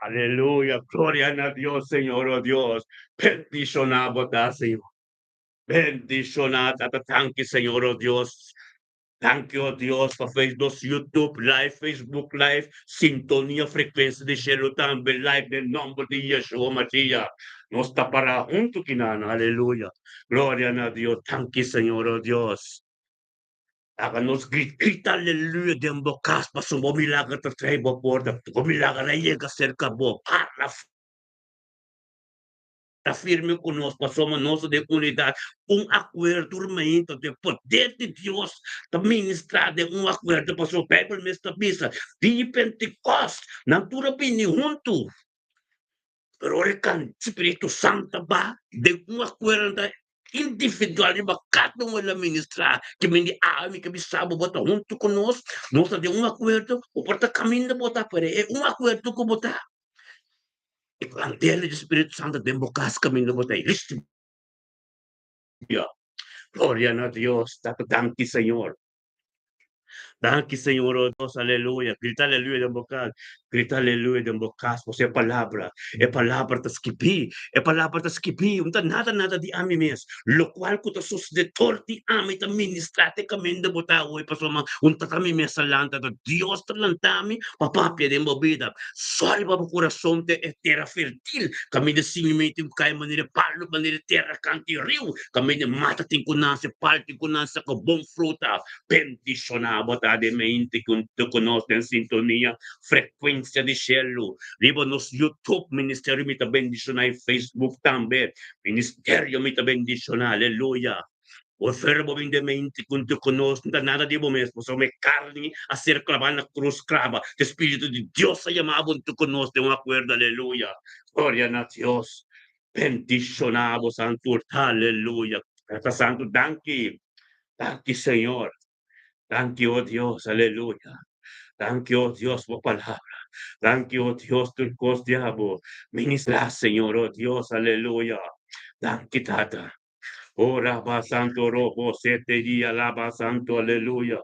Aleluya, gloria na Dios, Señor, oh Dios. Bendiciona bo ta, Señor. Bendiciona, tata, danki, Señor, oh Dios. Danki oh Dios pa nos YouTube live, Facebook live, Sintonia Frecuencia di Cielo tambe live den nomber di Yeshua Mashiach. Nos ta para hunto kinan, aleluya. Gloria na Dios. Danki Señor oh Dios. Laga nos grita aleluya den bo cas pasobra bo milager ta trae bo porta. Bo milager a yega cerca bo. Para. Ta firme ku nos pasobra nos ta den unidat, un akuerdo rumanito den poder di Dios ta ministrá den un akuerdo pasobra Beibel mes ta bisa di Pentekost nan tur a bini huntu pero ora e kan Spiritu Santu ta ba den un akuerdo nan ta individual riba kada un el a ministrá ke mindi ami ke bisa bo bo ta huntu ku nos, nos ta den un akuerdo bo por ta kaminda bo ta pero e un akuerdo ku bo ta. E kandela di Spiritu Santu den bo kas kaminda bo ta ei. Risibió. Gloria na Dios. Tata, danki Señor. Danki Señor, oh Dios, aleluya. Grita aleluya den bo kas. Grita aleluya den bo kas, pasobra e palabra, e palabra ta skibí, e palabra ta skibí. Un ta nada nada di ami mes. Lokual ku ta sosodé tor di ami ta ministrá te kaminda bo ta awe, pasobra un ta ta mi mes a lanta, ta Dios ta lanta mi pa papia den bo bida. Sòri pa bo kurason ta e tera fertil, kaminda simia tin ku kai manera palu, manera tera kantu riu, kaminda mata tin ku nase, palu tin ku nase saka bon fruta. Bendishoná bo ta den mente ku ku nos den sintonia frekuensia di shelu riba nos YouTube Ministerio Mi Ta Bendishoná i Facebook tambe Ministerio Mi Ta Bendishoná. Aleluya! Bo verbo bin den mente kuntu ku nos no ta nada di bo mes pasobra e karni a ser klabá na krus klaba te Spiritu di Dios a yama bo huntu ku nos den un akuerdo. Aleluya! Gloria na Dios! Bendishoná bo santu. Aleluya! Tata Santu danki. Danki Señor. Danki o Dios, aleluya. Danki o Dios bo palabra. Danki o Dios tur kos di abo. Ministra Señor o Dios, aleluya. Danki Tata. O Raba Santo Robo sete dia laba Santo, aleluya.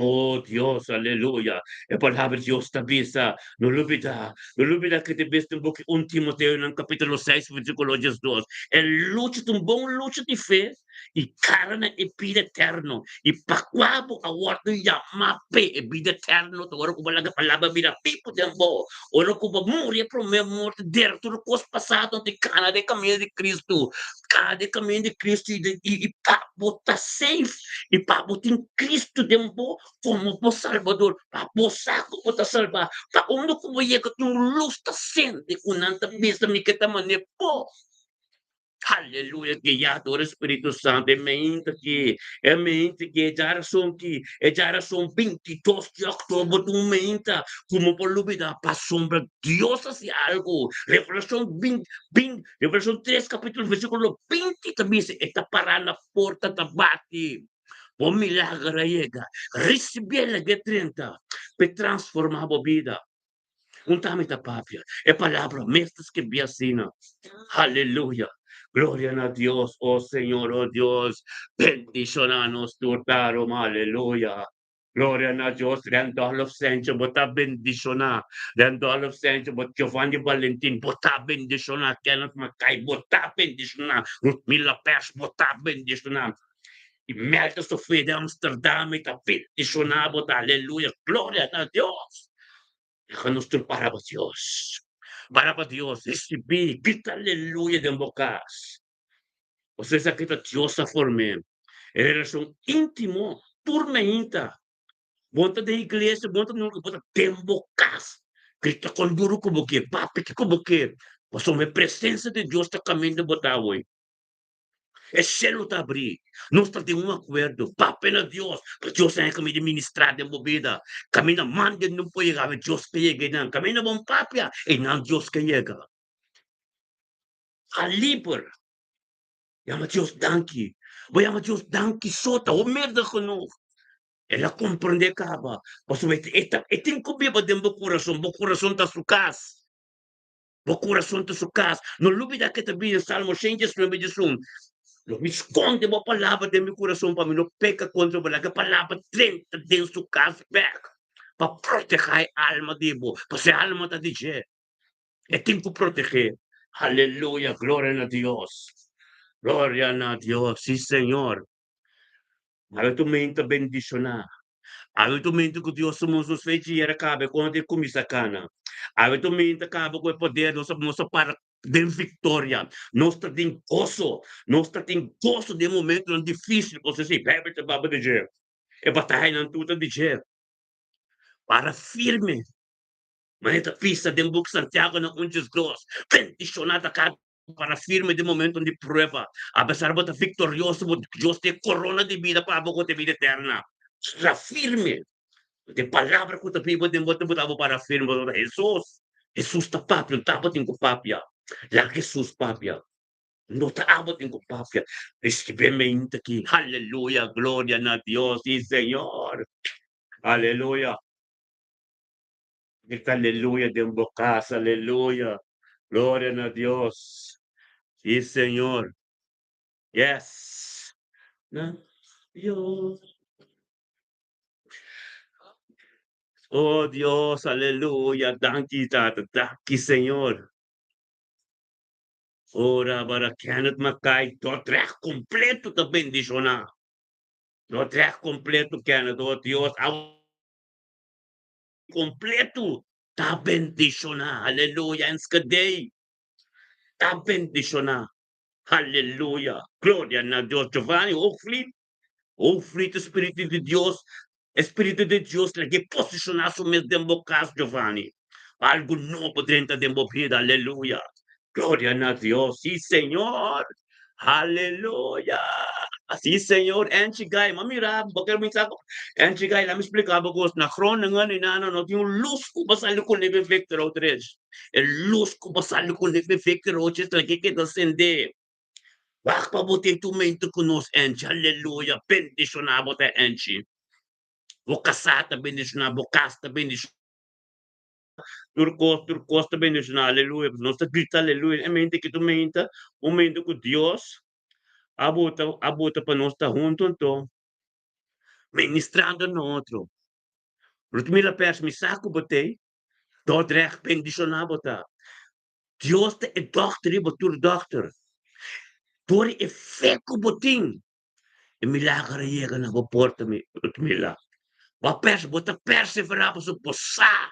Oh Dios, aleluya. E palabra di Dios ta bisa, no lubida, no lubida ke te bes den buki 1 Timoteo nan kapitulo 6 versíkulo 12. E lucha ta un bon lucha di fe i kara na e bida eterno. I pa kua bo a wòrdu yamá p'e e bida eterno ta ora ku bo laga palabra bira bibu den bo. Ora ku bo muri e promé morto, dera tur kos pasado di kana den kaminda di Kristu. Kana den kaminda di Kristu i pa bo ta safe. I pa bo tin Cristo den bo como bo Salbador, pa bo sa cu bo ta salba, pa unda cu bo yega tin un luz ta sende cu nan ta bisa mi ke ta mane bo. Aleluya, guia dor e Spiritu Santo, e meinta ki, e meinta ki, e djarason ki, e djarason 22 di october ta un meinta cu bo por lubida pasobra Dios a haci algo. Revelacion 20, 20, Revelacion 3 capitulo versiculo 20 ta bisa e ta para na Porta ta bati, bo milager a yega. Risibié lag'é drenta p'e transformá bo bida. Un ta mi ta papia, e palabra mes ta skibí asina. Aleluya! Gloria na Dios! O Señor, o Dios, bendishoná nos tur tarum. Aleluya! Gloria na Dios, Randolph Sancho, bo ta bendishoná. Randolph Sancho, bo Giovanni Valentin, bo ta bendishoná. Kenneth Mackay, bo ta bendishoná. Ruthmila Pers, bo ta bendishoná. Imelda Sofia di Amsterdam, mi ta bendishoná bo ta. Aleluya, gloria na Dios. Laga nos tur para pa Dios. Para pa Dios, risibí, grita aleluya den bo kas. Pasobra esaki ta Dios a form'é. E relashon íntimo tur meinta. Bo ta den iglesia, bo ta nunka, bo ta den bo kas. Grita kon duru ku bo ke, papia kiko bo ke, pasobra e presensia di Dios ta kaminda bo ta awor. E shelu ta abrí. Nos ta den un akuerdo. Papia na Dios, pa Dios haña kaminda di ministrá den bo bida. Kaminda manda no por yega, awe Dios ke yega einan. Kaminda bo papia, einan Dios ke yega. A liber. Yama Dios danki. Bo yama Dios danki so ta hopi merda genoeg. El a comprende caba. Pasobra e ta e tin cu biba den bo curason. Bo curason ta su cas. Bo curason ta su cas. No lubida ke ta bini Salmo 119 diesun. Lo mi sconde bo palabra den mi curason pa mi no peca contra bo. Laga e palabra drenta den su cas bek pa proteha e alma di bo. Pasobra e alma ta di dje. E tin ku protegé. Aleluya, gloria na Dios. Gloria na Dios, sí Señor. Awe tu mente bendishoná. Awe tu mente ku Dios su nos fecha yera kabe kon e kuminsá kana. Awe tu mente kaba ku e poder nos nos a para den viktoria. Nos ta den goso. Nos ta tin goso den momentonan difísil pasobra si Beibel ta baba di dje. E batayanan tur ta di dje. Para firme. Ma e ta bisa den buk Santiago na un 12, Bendishoná ta kada para firme den momentonan di prueba. Apesar bo ta viktorioso, bo Dios ta e korona di bida pa abo ku ta e bida eterna. Para firme. E palabra ku ta biba den bo ta buta bo para firme. Pasobra Hesus, Hesus ta papia, no ta abo tin ku papia. Laga Hesus papia. No ta abo tin ku papia. Risibi mente aki. Aleluya, gloria na Dios, si Señor. Aleluya. Grita aleluya den bo casa, aleluya. Gloria na Dios. Sí, Señor. Yes. na Dios. Oh Dios, aleluya. Danki, Tata. Danki, Señor. Ora bara Kenneth Mackay, Dordrecht kompleto ta bendishoná. Dordrecht kompleto, Kenneth, oh Dios, kompleto ta bendishoná. Aleluya, Enschede ta bendishoná. Aleluya, gloria na Dios. Giovanni Hoogvliet, Hoogvliet, e Spiritu di Dios, e Spiritu di Dios lag'é posishoná su mes den bo kas, Giovanni. Algu nobo drenta den bo bida, aleluya. Gloria na Dios, sí Señor, aleluya. Sí Señor, Angie Guy, m'a mira bo ker bisa bo, Angie Guy, lami splika bo kos, na Groningen i nana no tin un lus ku bo sali kuné den Victor Outreach. E lus ku bo sali kuné den Victor Outreach lag'é keda sendé. Wak pa bo tin tumento ku nos, Angie, aleluya, bendishoná bo ta, Angie. Bo kasá ta bendishoná, bo kas ta bendishoná. Tur kos, tur kos ta bendishoná, aleluya. Nos ta grita aleluya. E mente ki tu menta, un mente ku Dios a bota, a bota pa nos ta huntu anto, ministrando na otro. Rutmila Pers, mi sa ku bo t'ei, Dordrecht bendishoná bo ta. Dios ta e dòkter riba tur dòkter. Dor e fe ku bo tin, e milager a yega na bo porta, mi Rutmila. Bo a pers, bo ta perseverá pasobra bo sa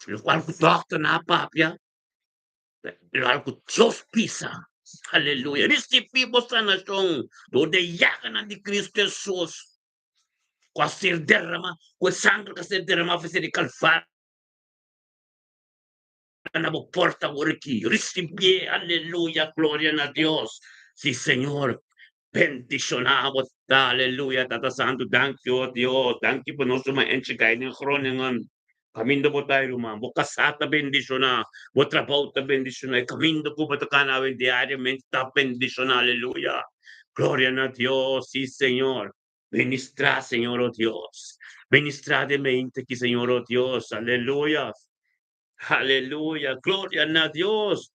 lokual ku dòkternan a papia, lokual ku Dios bisa. Aleluya! Risibí bo sanashon dor di e yaganan di Kristu Hesus ku a ser derramá, ku e sanger ku a ser derramá for di Kalvario. Na bo porta awor aki. Ricibié, aleluya, gloria na Dios. Si Señor bendiciona bo ta, aleluya, Tata Santu, danki oh Dios, danki pa nos ruman Enchi Guy den Groningen. Caminda bo ta ruman, bo casá ta bendiciona, bo trabou ta bendiciona, e caminda cu bo ta cana awe diariamente ta bendiciona, aleluya. Gloria na Dios, si Señor. Ministra, Señor, oh Dios. Ministra den mente aki, Señor, oh Dios. Aleluya. Aleluya. Gloria na Dios.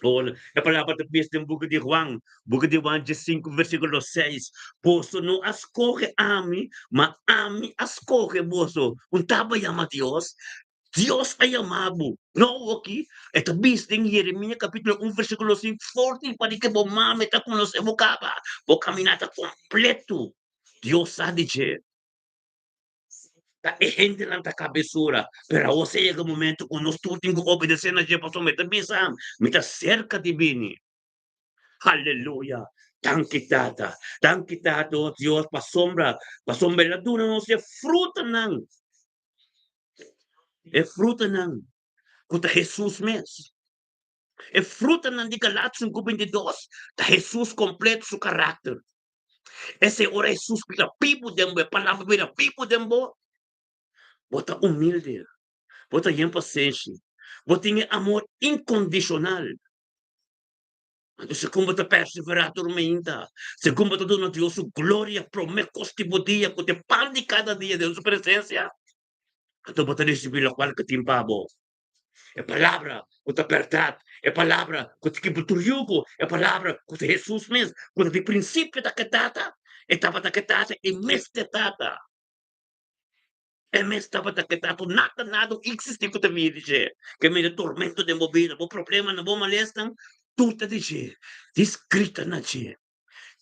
Oh, e palabra ta bisa den buki di Juan, buki di Juan 5, versíkulo 6. Boso no a skohe ami, ma ami a skohe boso. Un taba yama Dios. Dios a yama bo. No oki, e ta bisa den Jeremia kapítulo 1, versíkulo 5, For di pa di ke bo mame ta konosé bo kaba, bo kaminata kompleto. Dios sa di dje. Ta e hendenan ta kabesura, pero awor sa yega momento ku nos tur tin ku obedesé na dje, pasobra mi ta bisa, Mi ta serka di bini. Aleluya! Danki Tata, danki Tata, o Dios, pasobra, pasobra El a duna nos e frutanan, e frutanan ku ta Hesus mes. E frutanan di Galatia 5:22 ta Hesus kompleto su karakter. Esei ora Hesus bira bibu den bo, e palabra bira bibu den bo, bo ta humilde, bo ta yen pasenshi, bo tin e amor inkondishonal. Anto segun bo ta perseverá tur mainta, segun bo ta duna Dios su gloria promé kos di bo dia ku ta e pan di kada dia den su presensia, anto bo ta risibí lokual ku tin pa bo. E palabra ku ta bèrdat, e palabra ku ta kibra tur yugo, e palabra ku ta Hesus mes, ku ta di prinsipio ta ke Tata, e tabata ke Tata, e mes ta e Tata. E mes tabata ke Tata, nada nada no eksistí ku ta bini di dje. Ke mira tormento den bo bida, bo problemanan, bo malesnan, tur ta di dje. Dis grita na dje.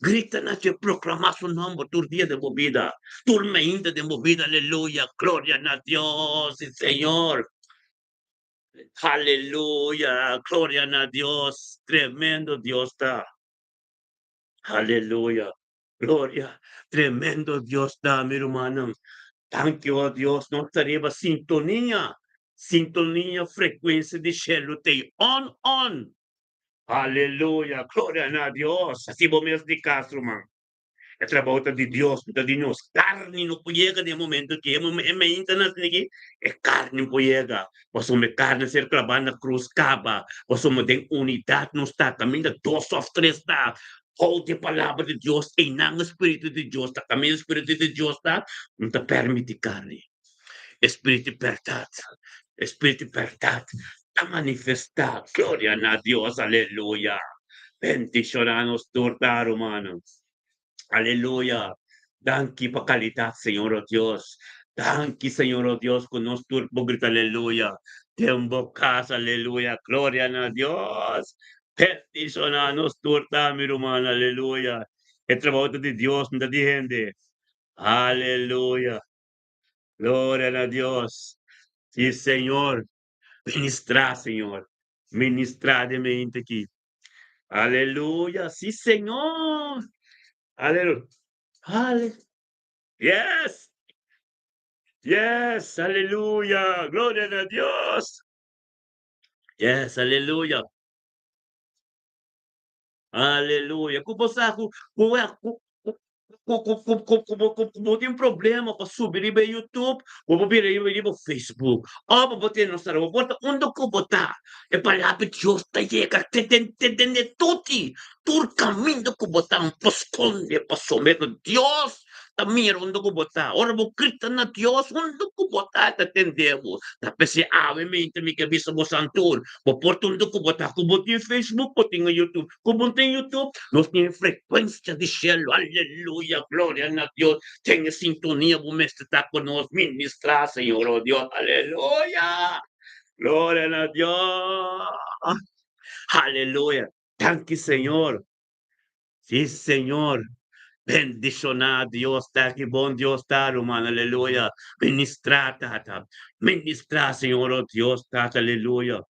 Grita na dje, proklamá su nòmber tur dia den bo bida, tur mainta den bo bida, aleluya, gloria na Dios, si Señor, aleluya, gloria na Dios, tremendo Dios ta, aleluya, gloria, tremendo Dios ta, mi rumannan, danki o Dios, nos ta riba sintonia, sintonia frekuensia di shelu t'ei on on. Aleluya! Gloria na Dios! Hasi bo mes di kas, ruman. E trabou ta di Dios, no ta di nos. Karni no por yega den e momento aki. E meinta na asina aki, e karni por yega. Pasobra e karni a ser klabá na krus kaba. Pasobra den unidat nos ta. Kaminda dos òf tres ta, hou di e palabra di Dios, einan e spiritu di Dios ta. Kaminda e spiritu di Dios ta, no ta permití karni. E spiritu di bèrdat, e spiritu di bèrdat ta manifestá. Gloria na Dios, aleluya! Bendishoná nos tur ta, rumannan. Aleluya. Danki pa kalidat, Señor o Dios. Danki, Señor o Dios, ku nos tur por grita aleluya den bo kas. Aleluya. Gloria na Dios. Bendishoná nos tur ta, mi ruman. Aleluya. E trabou ta di Dios, no ta di hende. Aleluya. Gloria na Dios. Sí, Señor. Ministrá, Señor. Ministrá den mente aki. Aleluya. Sí, Señor. Aleluya. Ale yes. Yes. Aleluya. Gloria na Dios. Yes. Aleluya. Aleluya. Ku bo sa ku ku ku ku ku ku ku ku bo ku bo tin problema pa subi riba YouTube, bo por bira riba riba Facebook. Òf bo por tene nos bo por ta unda ku bo ta. E palabra di Dios ta yega te den te den e tuti. Tur kaminda ku bo ta, no por skonde pasobra Dios ta mira unda ku bo ta. Ora bo grita na Dios, unda ku bo ta, e ta tende bo. Ta p'esei awe mente mi ke bisa boso tur, bo por ta unda ku bo ta, ku bo tin Facebook, bo tin YouTube, ku bo tin YouTube, nos tin e frekuensia di shelu. Aleluya, gloria na Dios. Ten e sintonia bo mester ta ku nos. Ministrá, Señor, oh Dios. Aleluya, gloria na Dios. Aleluya. Danki, Señor. Sí, Señor. Bendishoná Dios ta ki bon Dios ta, ruman. Aleluya. Ministrá, Tata. Ministrá, Señor, oh Dios, Tata. Aleluya.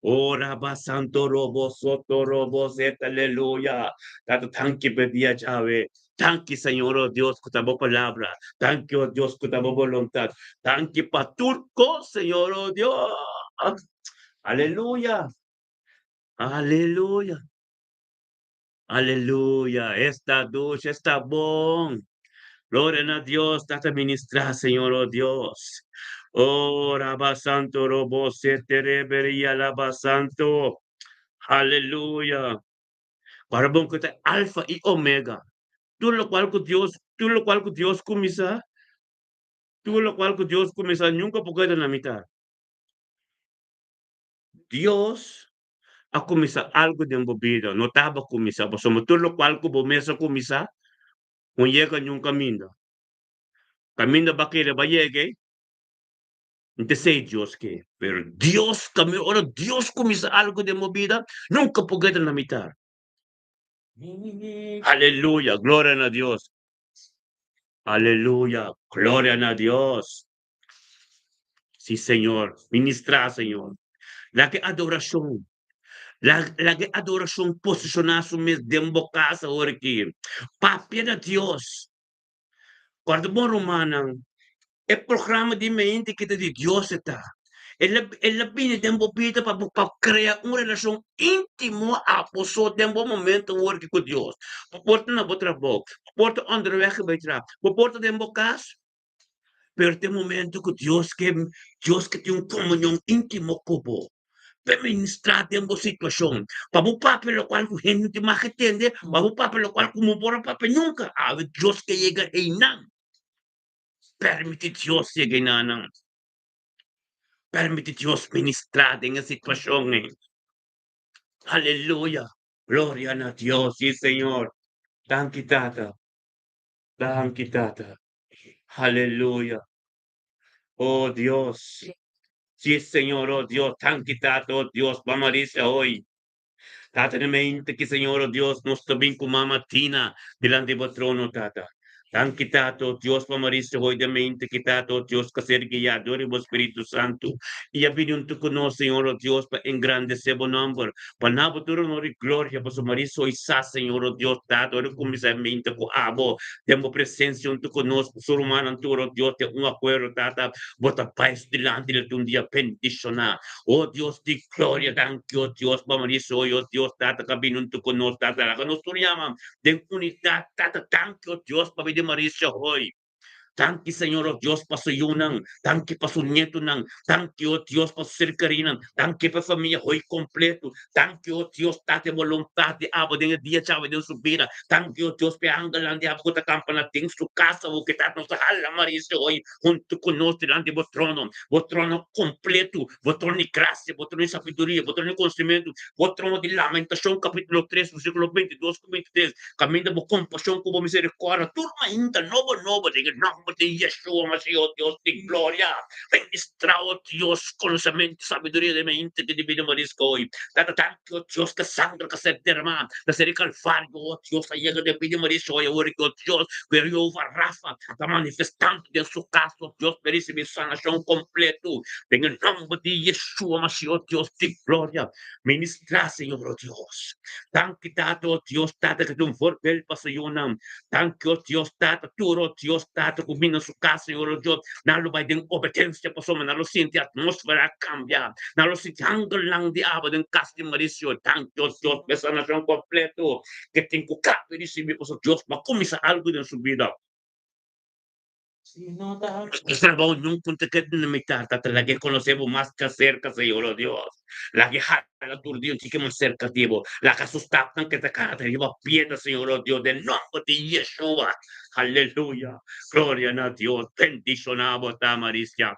Oh, Rabba Santo Robo Soto Robo Zeta, aleluya. Tata, danki pa e dia djawe. Danki, Señor, oh Dios, ku ta bo palabra. Danki, oh Dios, ku ta bo boluntat. Danki pa tur kos, Señor, oh Dios. Aleluya. Aleluya. Aleluya, esta dushi, esta bon. Gloria na Dios, Tata ministra, Señor, oh Dios. Oh, Rabba Santo, Robo, Sete, Reberia, Laba Santo. Aleluya. Para bon ku ta Alfa i Omega. Tur lokual ku Dios, tur lokual ku Dios kuminsá, tur lokual ku Dios kuminsá nunka por keda na mitar. Dios a kuminsá algu den bo bida, no taba kuminsá, pasobra tur lokual ku bo mes a kuminsá, un yega niun kaminda. Kaminda bo a kere bo a yega ei, no ta esei Dios ke. Pero Dios, ora Dios kuminsá algu den bo bida, nunka por keda na mitar. Aleluya, gloria na Dios. Aleluya, gloria na Dios. Sí, Señor. Ministrá, Señor. Laga e adorashon, laga e adorashon posishoná su mes den bo kas awor aki. Papia na Dios. Kòrda bon, rumannan, e programa di mente ki ta di Dios e ta. El a, el a bini den bo bida pa bo pa krea un relashon íntimo abo so den bo momento awor aki ku Dios. Bo por ta na bo trabou, bo por ta onderweg bai traha, bo por ta den bo kas. Pero tin momento ku Dios ke Dios ke tin un komunion íntimo ku bo, pa e ministrá den bo situashon, pa bo papia lokual ku hende no tin mag e tende, pa bo papia lokual ku bo por a papia nunka. Awe Dios ke yega einan. Permití Dios yega einanan. Permití Dios ministrá den e situashon ei. Aleluya! Gloria na Dios! Sí, Señor. Danki, Tata. Danki, Tata. Aleluya. Oh Dios. Sí, Señor, oh Dios. Danki, Tata, oh Dios. Pa Marisa hoy. Tata, na mente ki, Señor, oh Dios, nos ta bin ku Mama Tina dilanti bo trono, Tata. Danki, Tata, oh Dios, pa Marisa hoy den mente ki, Tata, oh Dios, ka ser guiá dor di bo Spiritu Santu. I a bini huntu ku nos, Señor, oh Dios, pa engrandesé bo nòmber. Pa na bo tur honor i gloria, pasobra Marisa hoy sa, Señor, oh Dios, Tata, ora kuminsá e mente ku abo Den bo presensia huntu ku nos, ku su rumannan tur, o Dios, den un akuerdo, Tata, bo ta bai su dilanti den un dia bendishoná. O Dios di gloria, danki, o Dios, pa manera hoy, o Dios, Tata, ku a bini huntu ku nos, Tata, laga nos tur yama den unidat, Tata, danki, o Dios, pabia di Marisha hoy. Danki, Señor, o Dios, pa su yunan. Danki pa su nietunan. Danki, o Dios, pa su ser kerinan. Danki pa e famia hoi kompleto. Danki, o Dios, Tata, e boluntat di abo den e dia djawe den su bida. Danki, o Dios, pa e angelnan di abo ku ta kampa na den su kas awo ku ta nos ta hala Marisio hoi huntu ku nos dilanti bo trono. Bo trono kompleto, bo trono di grasia, bo trono di sabiduria, bo trono di konosimentu, bo trono di Lamentashon kapitulo tres versíkulo 22 ku 23, kaminda bo kompashon ku bo miserikòrdia tur mainta nobo nobo den e nòmber di Yeshua Mashiach, o Dios di gloria. Ministra, o Dios, konosementu i sabiduria den mente di Divino Marisco hoy. Tata, danki, o Dios, ku e sangre ku a ser dermá na ser di Kalvario, o Dios, a yega den bida di Marisco hoy. Awor ki, o Dios, ku e Jehová Rafa ta manifestando den su kas, o Dios, pa e risibí sanashon kompleto den e nòmber di Yeshua Mashiach, o Dios di gloria. Ministra, Señor, o Dios. Danki, Tata, o Dios, Tata, ku ta un voorbeeld pa su yunan. Danki, o Dios, Tata, tur, o Dios, Tata, ku bini na su kas, Señor, o Dios, nan lo bai den obedensia pasobra nan lo sinti atmósfera a kambia. Nan lo sinti angelnan di aba den kas di Mauricio. Danki, o Dios, pa e sanashon kompleto ke tin ku kapi risibí pasobra Dios bo a kuminsá algu den su bida. E trabou nunca ta keda na mitad, ta laga e conoce bo mas cerca, Señor, oh Dios. Laga e hala tur dia un chiki mas cerca di bo. Laga su stapnan keda cada riba piedra, Señor, oh Dios, den nomber di Yeshua. Aleluya. Gloria na Dios. Bendiciona bo ta, Marisca.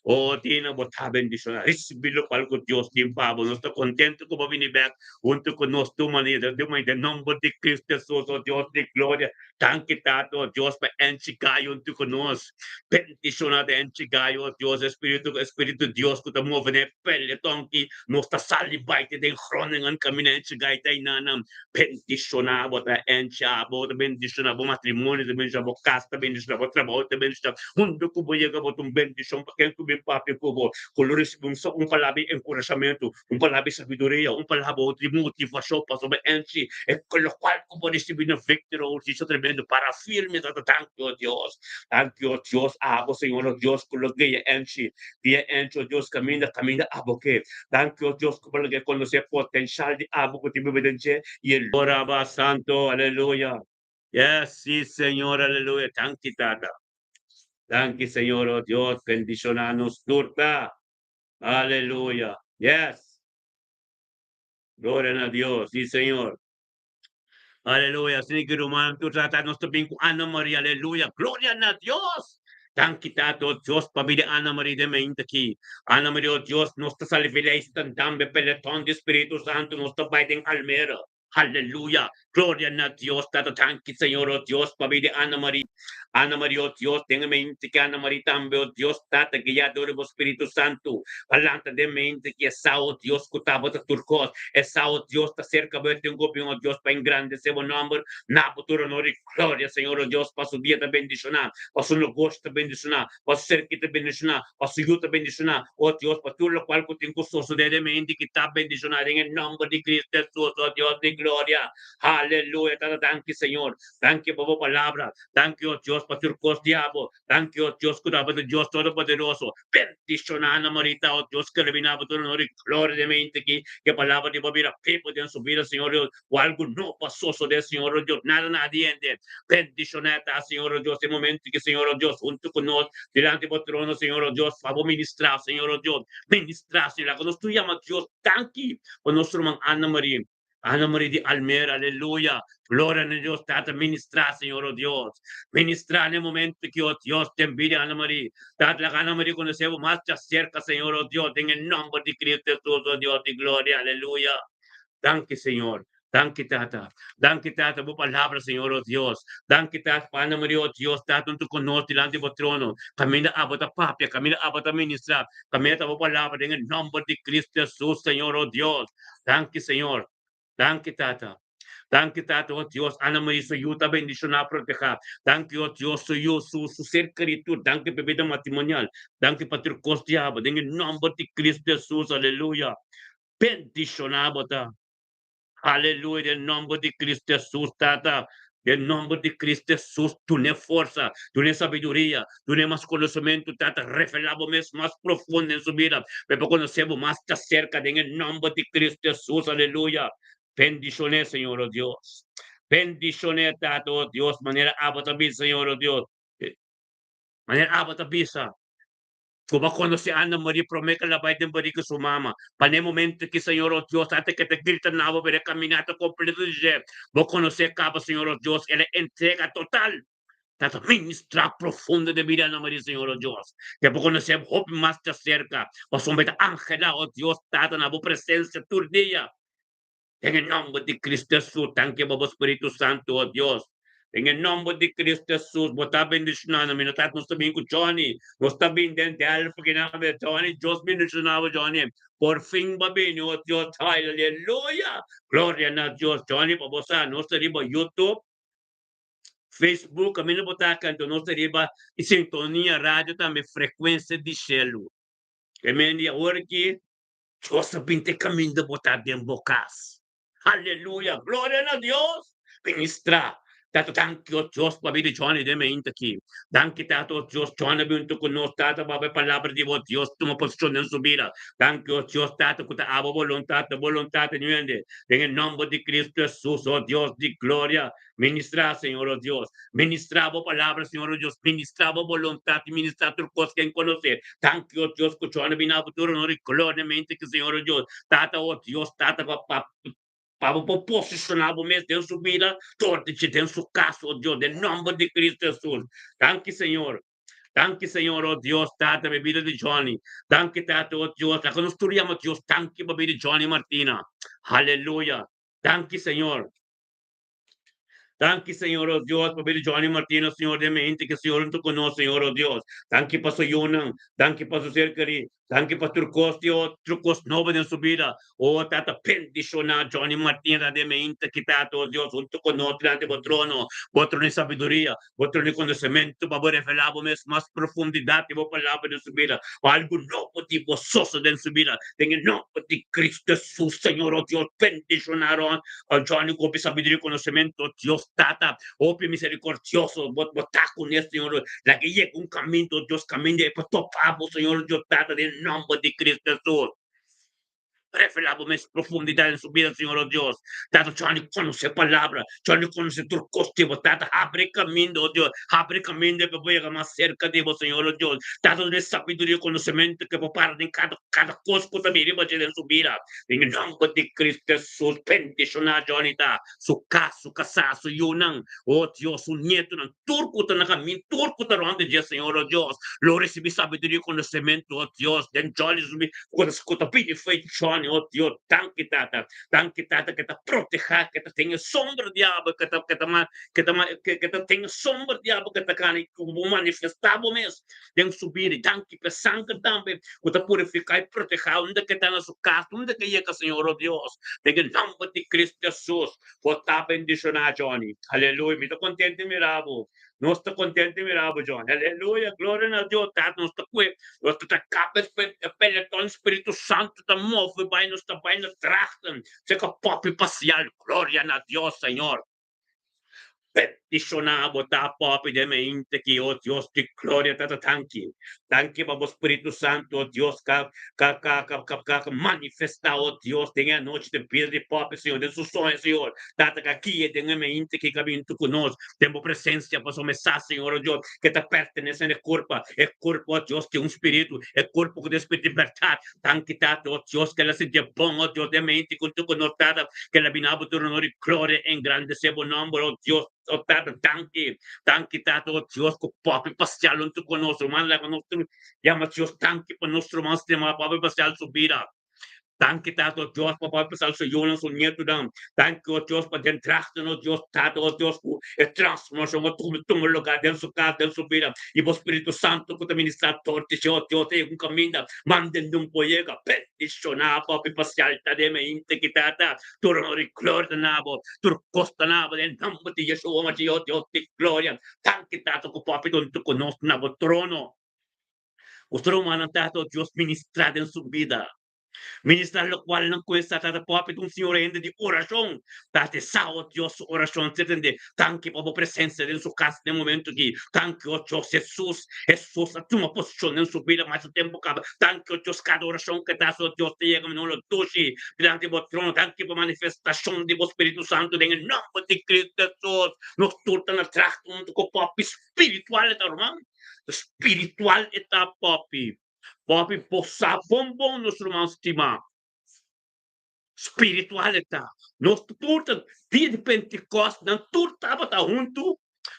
Oh, Tina, bo ta bendiciona. Ricibi locual cu Dios tin pa bo. Nos ta contento cu bo bini bek hunto cu nos tur manera. Den nomber di Cristo Jesus, oh Dios di gloria. Danki Tata, oh Dios, pa enchi gayo huntu ku nos. Bendishona ta enchi gayo, oh Dios, Espiritu, Espiritu Dios ku ta move na e peleton ki nos ta sali bai te den Groningen kaminda enchi gai ta einanan. Bendishona bo ta enchi abo, ta bendishona bo matrimonio, ta bendishona bo kas, ta bendishona bo trabou, ta bendishona huntu ku bo yega bo ta un bendishon pa ken ku bin papia ku bo, ku lo risibi un un palabra di enkurashamentu. Un palabra di sabiduria, un palabra di motivacion pasobra enchi e locual cu bo ricibi na Victory Ortiz tremendo para firme ta danki o Dios, danki o Dios abo Señor o Dios cu lo guia enchi, guia enchi o Dios caminda caminda abo ke, danki o Dios cu bo lo conoce potencial di abo cu tin biba den dje y e Ora Santo, aleluya. Yes, si Señor, aleluya. Danki Tata. Danki Señor o Dios, bendiciona nos tur ta. Aleluya. Yes. Gloria na Dios. Sí, Señor. Aleluya. Asina ki ruman tur trata nos ta bin ku Ana Maria. Aleluya. Gloria na Dios. Danki Tata, oh Dios, pa bida Ana Maria den mente aki. Ana Maria, oh Dios, nos ta sali veleis tan tambe peloton di Spiritu Santu nos ta bai den Almere. Aleluya! Gloria na Dios Tata danki Señor oh Dios pa bida Ana Maria Ana Maria oh Dios den e mente ki Ana Maria tambe oh Dios Tata guia dor di bo Spiritu Santu pa lanta den mente ki e sa oh Dios ku tabata tur kos e sa oh Dios ta serka bo e tin ku bin oh Dios pa engrandese bo nomber na bo tur honor i gloria Señor oh Dios pa su dia ta bendiciona pa su negoshi ta bendiciona pa su ser ki ta bendiciona pa su yu ta bendiciona O Dios, pa tur locual cu tin cu sosode den mi hende ki ta bendiciona den e nomber di Cristo Jesus, o Dios di gloria. Aleluya. Tata, danki, Señor. Danki pa bo palabra. Danki, o Dios, pa tur cos di abo. Danki, o Dios, cu ta abo ta Dios Todopoderoso. Bendiciona Ana Marita, o Dios, cu rebina bo tur honor y gloria den mi hende ki, cu e palabra di bo bira bibo den su bida, Señor Dios. Cu algo no pa sosode, Señor, o Dios, nada na hende. Bendiciona ta, Señor, o Dios, e momento ki, Señor, o Dios, hunto cu nos, dilanti bo trono, Señor, o Dios, pa bo ministra, Señor, o Dios, ministra, Señor. Laga nos tur yama Dios danki pa nos ruman Ana Marie, Ana Marie di Almere, aleluya. Gloria na Dios, Tata, ministra, Señor, o Dios. Ministra na e momento ki, o Dios, den bida Ana Marie. Tata, laga Ana Marie conoce bo mas djacerca, Señor, o Dios, den e nomber di Cristo Jesus, o Dios di gloria, aleluya. Danki Señor. Danki Tata. Danki Tata bo palabra Señor o Dios. Danki Tata pa Ana Maria o Dios Tata huntu ku nos dilanti bo trono. Kaminda abo ta papia, kaminda abo ta ministra, kaminda ta bo palabra den e nomber di Cristo Jesus Señor o Dios. Danki Señor. Danki Tata. Danki Tata o Dios Ana Maria su yu ta bendiciona proteha. Danki o Dios su yu su su ser keri tur. Danki pa e bida matrimonial. Danki pa tur kos di abo den e nomber di Cristo Jesus. Aleluya. Bendishoná bo ta. Aleluya den nomber di Cristo Jesus Tata den nomber di Cristo Jesus dun'e forsa dun'e sabiduria dun'e mas konosementu Tata revelá bo mes mas profundo den su bida pa e por konosé bo mas ta serka den e nomber di Cristo Jesus aleluya bendishoné Señor o Dios bendishoné Tata o Dios manera abo ta bisa Señor o Dios. Manera abo ta bisa ku bo a konosé Anna Marie promé ku el a bai den barika su mama. Pa n'e momento ki Señor o Dios ata ke ta grita na bo bira e kaminata kompleto di dje, bo konosé kaba Señor o Dios, el a entrega total. Ta ta ministrá profundo den bida Anna Marie Señor o Dios. Ke bo konosé hopi mas djaserka, pasobra e ta anhelá o Dios Tata na bo presensia tur dia. Den e nomber di Cristo Hesus, danki pa bo Spiritu Santu, o Dios. Den e nomber di Cristo Hesus, bo ta bendiciona nos. Mi no ta, nos ta bin cu Johnny. Nos ta bin den Delft kinan be. Johnny, Dios bendiciona bo, Johnny. Por fin bo a bini, o Dios. Aleluya! Gloria na Dios. Johnny, pa bo sa, nos ta riba YouTube, Facebook, caminda bo ta canto, nos ta riba Sintonia Radio tambe, Frecuencia di Cielo. Amen. Y awor aki. Dios a bin te kaminda bo ta den bo kas. Aleluya! Gloria na Dios! Ministra, Tata danki o Dios pa bida Johnny den meinta aki. Danki Tata o Dios Johnny a bin hunto ku nos Tata pa e palabra di bo Dios tuma posishon den su bida. Danki o Dios Tata ku ta abo boluntat ta boluntat di hende den e nomber di Cristo Jesus o Dios di gloria. Ministrá, Señor, o Dios. Ministrá bo palabra, Señor, o Dios. Ministrá bo boluntat i ministrá tur kos ken konosé. Danki, o Dios, ku Johnny bini na bo tur honor i gloria mente ki, Señor, o Dios. Tata, o Dios, Tata, pa, pa, pa bo por posishoná bo mes den su bida, dor di dje den su kas, o Dios, den nòmber di Cristo Hesus. Danki, Señor. Danki, Señor, o Dios, Tata, pa e bida di Johnny. Danki, Tata, o Dios. Laga nos tur yama Dios danki pa bida di Johnny Martina. Haleluya. Danki, Señor. Danki Señor o Dios pa bida Johnny Martina Señor den mente ke Señor hunto ku nos Señor o Dios danki pa su yunan danki pa su ser kerí danki pa tur kos di otro kos nobo den su bida o tata bendishoná Johnny Martina den mente ki tata o Dios hunto ku nos dilanti bo trono bo trono di sabiduria bo trono di konosementu pa bo revelá bo mes mas profundidat di bo palabra den su bida pa algu nobo di bo sosodé den su bida den e nomber di Cristo Hesus Señor o Dios bendishoná Johnny ku hopi sabiduria i konosementu, Dios Tata, hopi miserikordioso, bo bo ta kuné, Señor. Laga e yega un kaminda, Dios, kaminda e por topa bo, Señor Dios Tata, den nòmber di Cristo Hesus. Revelá bo mes profundidat den su bida, Señor, o Dios. Tata, Johnny konosé palabra, Johnny konosé tur kos di bo, Tata. Habri e kaminda, o Dios, habri e kaminda pa bo yega mas serka di bo, Señor, o Dios. Tata, dun'é sabiduria i konosementu ke por para den kada kada kos ku ta bini riba dje den su bida. Den e nòmber di Cristo Hesus, bendishoná Johnny ta, su kas, su kasá, su yunan, o Dios, su nietunan, tur ku ta na kamin, tur ku ta rònt di dje, Señor, o Dios, lo risibí sabiduria i konosementu, o Dios, den Johnny su bida, ku ta ku ta pidi fe Johnny, o Dios, danki Tata, danki Tata ke ta protehá, ke ta ten e sombra di abo, ke ta ke ta ke ta ke ta ten e sombra di abo ke ta kana i ku bo manifestá bo mes den su bida. Danki pa e sanger tambe ku ta purifiká i protehá unda ke ta na su kas, unda ke yega, Señor, o Dios, den e nòmber di Cristo Hesus, bo ta bendishoná, Johnny. Aleluya. Mi ta kontento di mira bo. Nos ta kontento di mira bo, Johnny. Aleluya. Gloria na Dios. Tata, nos ta kue, nos ta traká pa e peleton Spiritu Santu ta move bai, nos ta bai na Drachten, seka Poppy Pasial. Gloria na Dios, Señor. Bendishoná bo ta Poppy den mente ki o Dios di gloria tata danki danki pa bo Spiritu Santu o Dios ka ka ka ka ka ka manifestá o Dios den e anochi den bida di Poppy Señor den su soño Señor tata ka guia den e mente ki ka bintu ku nos den bo presencia pasobra mi sa Señor o Dios ke ta pertenese na e kurpa e kurpa o Dios tin un spiritu e kurpa ku tin spiritu di bèrdat Danki Tata, o Dios, ke la sinti e bon, o Dios, den mente ku tu ku nos, Tata, ke la bini abo tur honor i gloria, engrandesé bo nòmber, o Dios, o Tata, danki, danki Tata, o Dios, ku Poppy Paschal huntu ku nos, ruman, laga nos tur yama Dios danki pa nos ruman stimá Poppy Paschal su bida. Danki Tata, o Dios, pa Poppy Paschal su yunan, su nietunan. Danki, o Dios, pa den drachten, o Dios, Tata, o Dios, ku e transformashon a tuma lugá den su kas, den su bida, i bo Spiritu Santu ku ta ministrá dor di dje, o Dios, ta yega un kaminda Manden di un poyega bendishoná bo pi pasial ta den e integridad. Tur honor i gloria ta na bo, tur kos ta na bo den nomber di Yeshua Mashiach, Dios di gloria. Danki Tata ku papia duntu ku nos na bo trono. Ku su rumannan Tata, o Dios, ministrá den su bida. Ministrá lokual nan ku esaki ta papia di un señor hende di orashon. Tata sa, o Dios, su orashon ser tende. Danki pa bo presencia den su cas den momento aki. Danki, o Dios, Jesus. Jesus a tuma posicion den su bida masha tempo caba. Danki, o Dios, cada oracion ke ta haci, o Dios, ta yega mi no lo dushi dilanti bo trono. Danki pa manifestacion di bo Spiritu Santo den e nomber di Cristo Jesus. Nos tur ta na traha hunto cu popi spiritual, ta ruman. Spiritual e ta Poppy. Poppy bo sa bon bon nos ruman stimá. Spiritual e ta. Nos tur ta dia di Pentekost nan tur tabata huntu.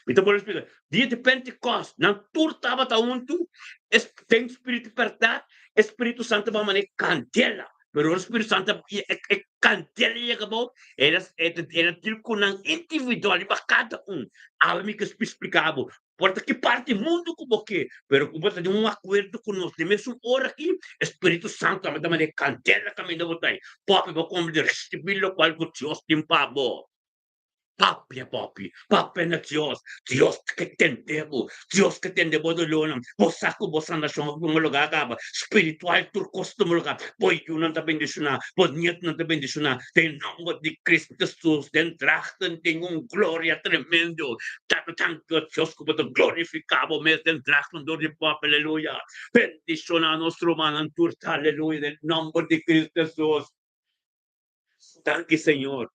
Mi ta bolbe splika. Dia di Pentekost nan tur tabata huntu. Es den spiritu bèrdat e Spiritu Santu a manera kandela. Pero ora Spiritu Santu e kandela yega abou el a el a dil ku nan individual riba kada un. Awe mi ke splika bo. Por ta ki parti mundu ku bo ke, pero ku bo ta den un akuerdo ku nos den mesun ora aki, e Spiritu Santu tambe ta manera kandela kaminda bo ta ei. Papia bo kombe di risibí lokual ku Dios tin pa bo. Papia, papi, papia na Dios. Dios ke tende bo. Dios ke tende bo dolónan. Bo sa ku bo sanashon a tuma lugá kaba. Spiritual tur kos tuma lugá. Bo yunan ta bendishoná, bo nietunan ta bendishoná. Den nòmber di Cristo Jesus, den Drachten tin un gloria tremendo. Tata tanki o Dios ku bo ta glorifiká bo mes den Drachten dor di pueblo, aleluya. Bendishoná nos rumannan tur ta, aleluya, den nòmber di Cristo Jesus. Danki Señor.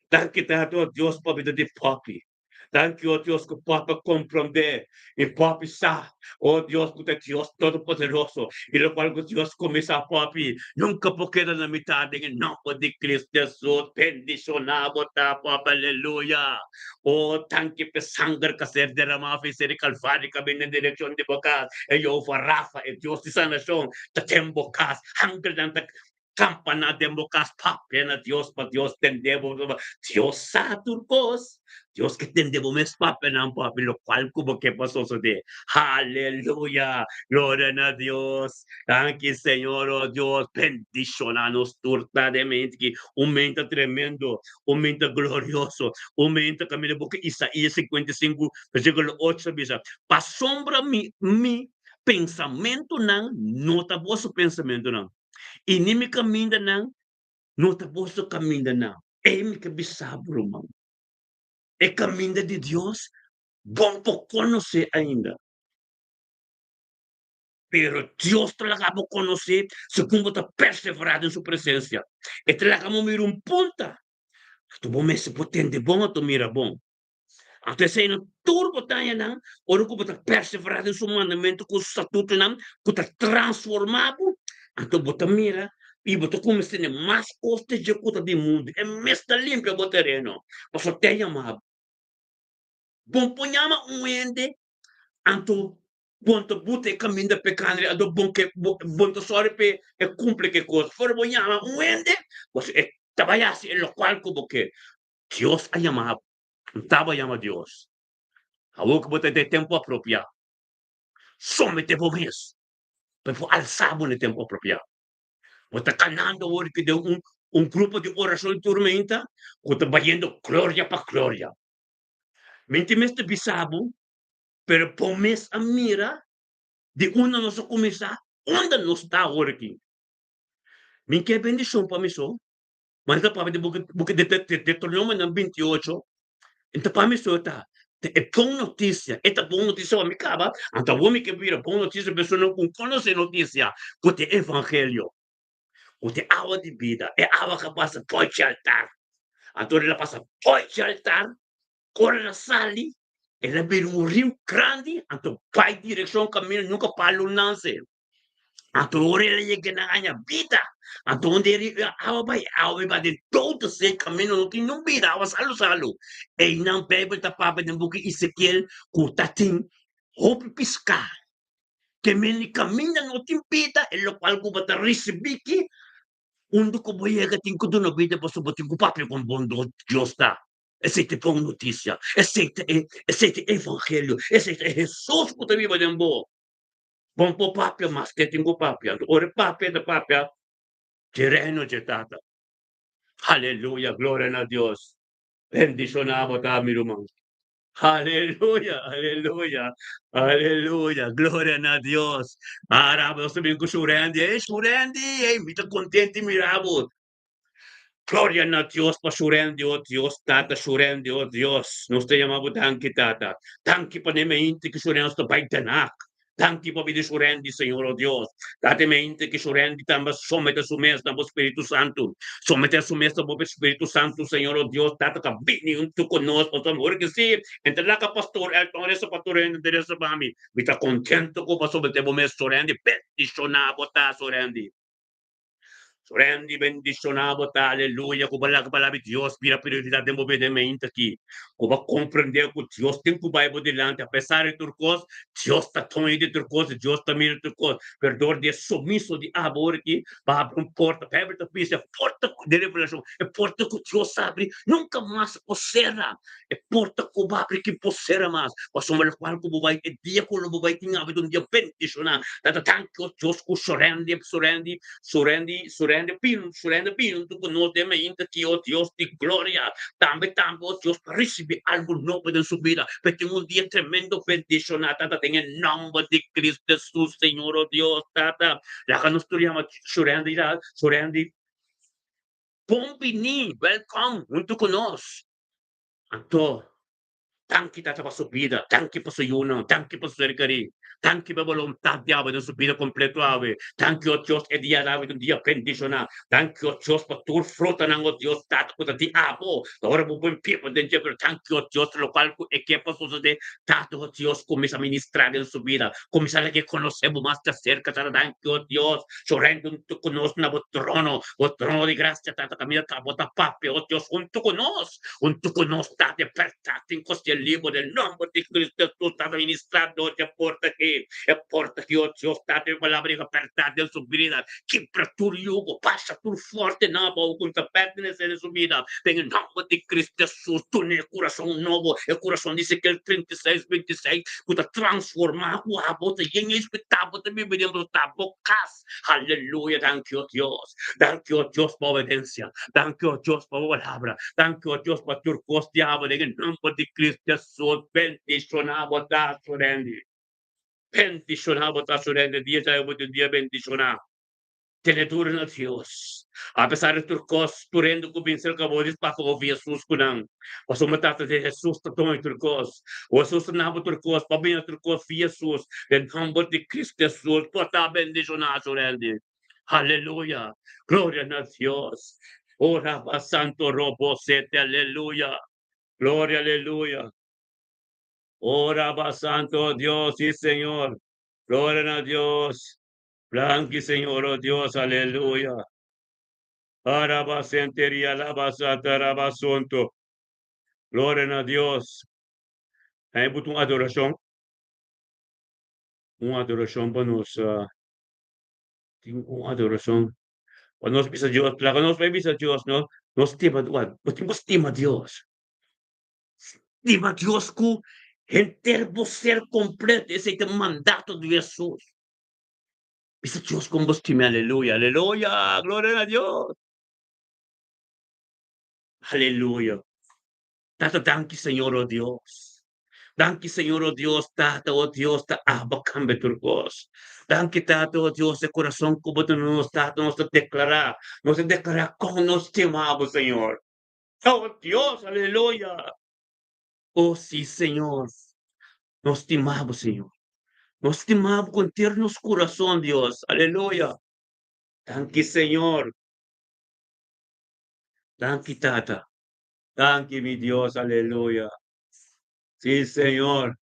Danki Tata o Dios pa bida di Poppy. Danki o Dios ku Poppy a komprondé i Poppy sa o Dios ku ta Dios Todopoderoso i lokual ku Dios kuminsá Poppy nunka por keda na mitad den e nòmber di Cristo Jesus. Bendishoná bo ta Poppy, aleluya. O tanki p'e sanger k'a ser deramá for di Kalvario k'a bini den direkshon di bo kas. E Jehová Rafa, e Dios di sanashon, ta den bo kas. Angelnan ta kampaná den bo kas. Papia na Dios pa Dios tende bo. Dios sa tur kos. Dios ke tende bo mes papianan papi lokual ku bo ke pa sosodé. Aleluya! Gloria na Dios! Danki Señor, o Dios, bendishoná nos tur ta den mente ki un mente tremendo. Un mente glorioso, un mente kaminda boka Isaías 55 versíkulo 8 ta bisa, Pasobra mi mi pensamentunan no ta boso pensamentunan, i ni mi kamindanan no ta boso kamindanan. Ei mi ke bisa bo, ruman, e kaminda di Dios bo por konosé ainda. Pero Dios ta laga bo konosé segun bo ta perseverá den su presensia. E ta laga bo mira un punta. Anto bo mester por tende bon anto mira bon. Anto eseinan tur bo ta haña nan ora ku bo ta perseverá den su mandamentu ku su statutonan ku ta transformá bo. Anto bo ta mira i bo ta kuminsá tene mas kos te dje ku ta di mundu. E mes ta limpia bo tereno pasobra te a yama bo. Bon por yama un hende anto Bon ta buta e kaminda p'e kandre, anto bon ke bon ta sòru p'e e kumpli ku e kos. Ora bo yama un hende, bo e ta bai hasi e lokual ku bo ke. Dios a yama bo. N taba yama Dios. Awor ku bo ta den e tempu apropiá, somete bo mes pa e por alsa bo na e tempu apropiá. Bo ta kanando awor ku den un un grupo di orashon turmenta ku ta bayendo gloria pa gloria. Mi tin mester bisa bo. Pero bo mes a mira di unda nos a kuminsá, unda nos ta awor aki. Mi ke bendishon pa mi so, ma ta papia di buki di Deuteronomionan 28, i ta pa mi so ta e bon notisia, e ta bon notisia pa mi kaba, anto awor mi ke bira bon notisia pa esunnan ku konosé notisia ku ta e evangelio, ku ta e awa di bida, e awa ku a pasa for dje altar. Anto ora el a pasa for dje altar, Ora el a sali, el a bira un riu grandi, anto bai direkshon kaminda nunka palu nanse. Anto ora el a yega nan haña bida. Anto unda e riu e awa bai, e awa bai bai den todo se kaminda no tin niun bida, awa salu salu. Einan Beibel ta papia den buki Ezekiel ku ta tin hopi piská. Ke men di kaminda no tin bida, e lokual ku bo ta risibí ki unda ku bo yega tin ku duna bida pasobra bo tin ku papia kon bon Dios ta. Esei ta e bon notisia, esei ta e, esei ta e evangelio, esei ta e Hesus ku ta biba den bo. Bon por papia mas ke tin ku papia. Anto ora e papia e ta papia dje reino dje Tata. Aleluya, gloria na Dios. Bendishoná bo ta mi ruman. Aleluya, aleluya, aleluya, gloria na Dios. Ara nos ta bin ku Shurendi. Ey Shurendi, ey mi ta kontenti mira bo. Gloria na Dios pa Shurendi, oh Dios Tata Shurendi, oh Dios, nos ta yama bo danki Tata. Danki pa ne mente ku Shurendi nos ta bai Den Haag. Danki pa bida di Randy, Señor, oh Dios. Date mente ku Randy tambe someté su mes na Spiritu Santu. Someté su mes na Spiritu Santu, Señor, oh Dios. Tata ku bini huntu ku nos, pastor, ku si. Entra la ku pastor Elton resa pa Randy, resa pa mi. Mi ta kontentu ku bo someté bo mes, Randy. Bendishoná bo ta, Randy. Randy, bendishoná bo ta, aleluya, ku bo laga palabra di Dios bira prioridat den bo bida mente aki. Ku bo komprendé ku Dios tin ku bai bo dilanti, apesar di tur kos, Dios ta doño di tur kos, Dios ta mira tur kos. Pero dor di e sumiso di abo aki, pa habri un porta, Bijbel ta bisa, e porta di revelashon, e porta ku Dios habri, nunka mas por sera. E porta ku bo habri ki por sera mas. Pasobra lokual ku bo bai, e dia ku lo bo bai tin habri ta un dia bendishoná. Tata, danki o Dios ku Sorendi, Sorendi, Sorendi, Sorendi bin, Sorendi bin huntu ku nos den mainta aki, o Dios di gloria. Tambe, tambe, o Dios, pa risibí algu nobo den su bida, pa e tin un dia tremendo bendishoná, Tata, den e nòmber di Cristo Jesus, Señor, o Dios, Tata. Laga nos tur yama Sorendi, Sorendi, bon bini, welcome huntu ku nos. Anto, danki Tata pa su bida, danki pa su yunan, danki pa su ser kerí, danki pa e boluntat di awe den su bida kompleto awe. Danki, o Dios, e dia awe ta un dia bendishoná. Danki, o Dios, pa tur frutanan, o Dios, Tata, ku ta di abo. Ora bo pon pie pa den dje, pero danki, o Dios, lokual ku e ke pa sosodé, Tata, o Dios, kuminsá ministrá den su bida, kuminsá laga e konosé bo mas di aserka, Tata. Danki, o Dios, Chorando huntu ku nos na bo trono, bo trono di grasia, Tata, kaminda ta bo ta papia, o Dios, huntu ku nos, huntu ku nos, Tata, e bèrdat tin kos di e libro den nòmber di Cristo Jesus, Tata, ministrá dor di e porta aki, e porta aki, o Dios, Tata, e palabra di bèrdat den su bida, kibra tur yugo, pasa tur fortenan abou ku ta pertenesé den su bida, den e nòmber di Cristo Jesus, duna e kurason nobo, e kurason di Ezekiel 36, 26, ku ta transformá ku abo ta yen e spetá bo ta biba den bo ta bo kas. Aleluya! Danki, o Dios. Danki, o Dios, pa obedensia. Danki, o Dios, pa bo palabra. Danki, o Dios, pa tur kos di abo den e nòmber di Cristo Jesus. Bendishoná bo ta, Surendi. Bendishoná bo ta, Surendi. Dia djawe bo tin un dia bendishoná. Tene duru na Dios. Apesar di tur kos, tur hende ku bin serka bo dis pasa ovi Hesus ku nan. Pasobra Tata di Hesus ta duna tur kos. O Hesus ta nabo tur kos, pa bini tur kos via Hesus. Den nomber di Cristo Hesus, bo ta bendishoná su hende. Aleluya! Gloria na Dios! Ora ba santo robo sete, aleluya! Gloria, aleluya! Ora ba santo Dios, si Señor! Gloria na Dios! Danki Señor, oh Dios, aleluya. Araba senteria laba sataraba sonto. Gloria na Dios. Hij moet un adoracion. Un adoracion pa nos. Tin un adoracion. Pa nos bisa Dios. Laga nos bai bisa Dios, no? Nos stima, bo tin ku stima Dios. Stima Dios ku henter bo ser kompleto. Esei ta mandato di Hesus. Bisa Dios kon bo stima, aleluya, aleluya, gloria na Dios. Aleluya. Tata, danki Señor, oh Dios. Danki Señor, oh Dios, Tata, oh Dios, ta abo kambia tur kos. Danki Tata, oh Dios, e kurason ku bo duna nos, Tata, nos ta deklará, nos ta deklará kon nos stima bo, Señor. Oh Dios, aleluya. Oh sí, Señor, nos stima bo, Señor. Nos stima bo ku henter nos kurason, Dios. Aleluya. Danki, Señor. Danki, Tata. Danki, mi Dios. Aleluya. Sí, Señor.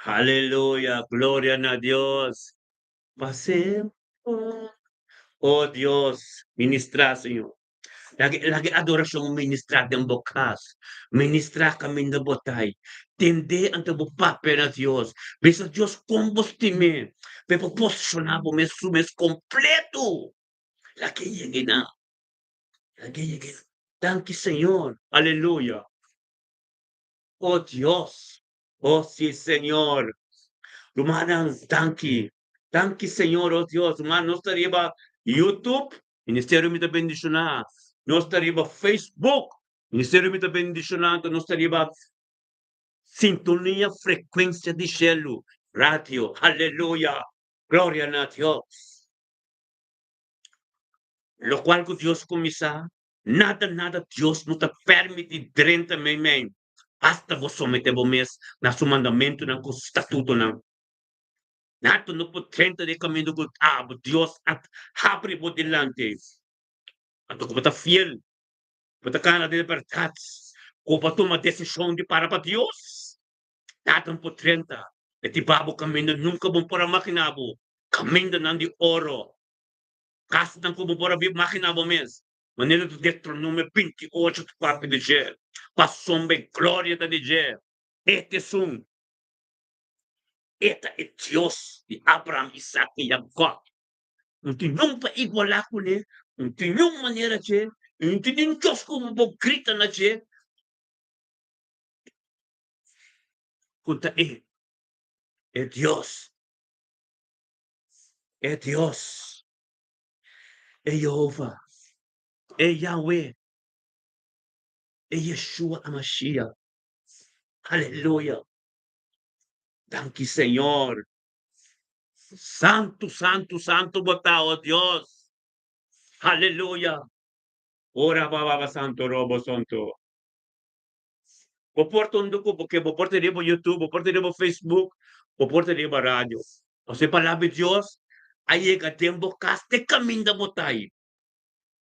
Aleluya. Gloria na Dios. Pa semper. Oh Dios, ministrá, Señor. Laga laga e adorashon ministrá den bo kas, ministrá kaminda bo ta ei. Tendé anto bo papia na Dios. Bisa Dios kon bo stim'é, pa e por posishoná bo mes su mes kompleto. Laga e yega einan. Laga e yega einan. Danki Señor. Aleluya. Oh Dios. Oh si Señor. Rumannan, danki. Danki Señor, oh Dios. Ruman, nos ta riba YouTube. Ministerio Mi Ta Bendishoná. Nos ta riba Facebook. Ministerio Mi Ta Bendishoná. Anto nos ta riba Sintonia Frekuensia di Shelu Radio. Aleluya! Gloria na Dios! Lokual ku Dios kuminsá, nada, nada Dios no ta permití drenta meimei, asta bo someté bo mes na su mandamentunan ku statutonan. Nada no por drenta den kaminda ku abo Dios a habri bo dilanti. Anto ku bo ta fiel, bo ta kana den e bèrdat, ku bo a tuma desishon di para pa Dios, nada no por drenta. E ti ba bo kaminda nunka bo por a maginá bo, kamindanan di oro, kasnan ku bo por a maginá bo mes. Manera di Deuteronomio 28 ta papia di dje, pasobra e gloria ta di dje, e ta esun. E ta e Dios di Abraham, Isaac i Jacob. No tin niun pa igualá kuné, no tin niun manera dje, i no tin niun Dios ku bo por grita na dje ku ta e, e Dios, e Dios, e Jehová, e Yahweh, e Yeshua HaMashiach. Aleluya! Danki Señor. Santu, santu, santu bo ta, oh Dios. Aleluya. Ora ba ba santo robo santo. Bo por ta unda ku bo ke, bo por ta riba YouTube, bo por ta riba Facebook, bo por ta riba radio. Pasobra e palabra di Dios a yega den bo kas te kaminda bo ta ei.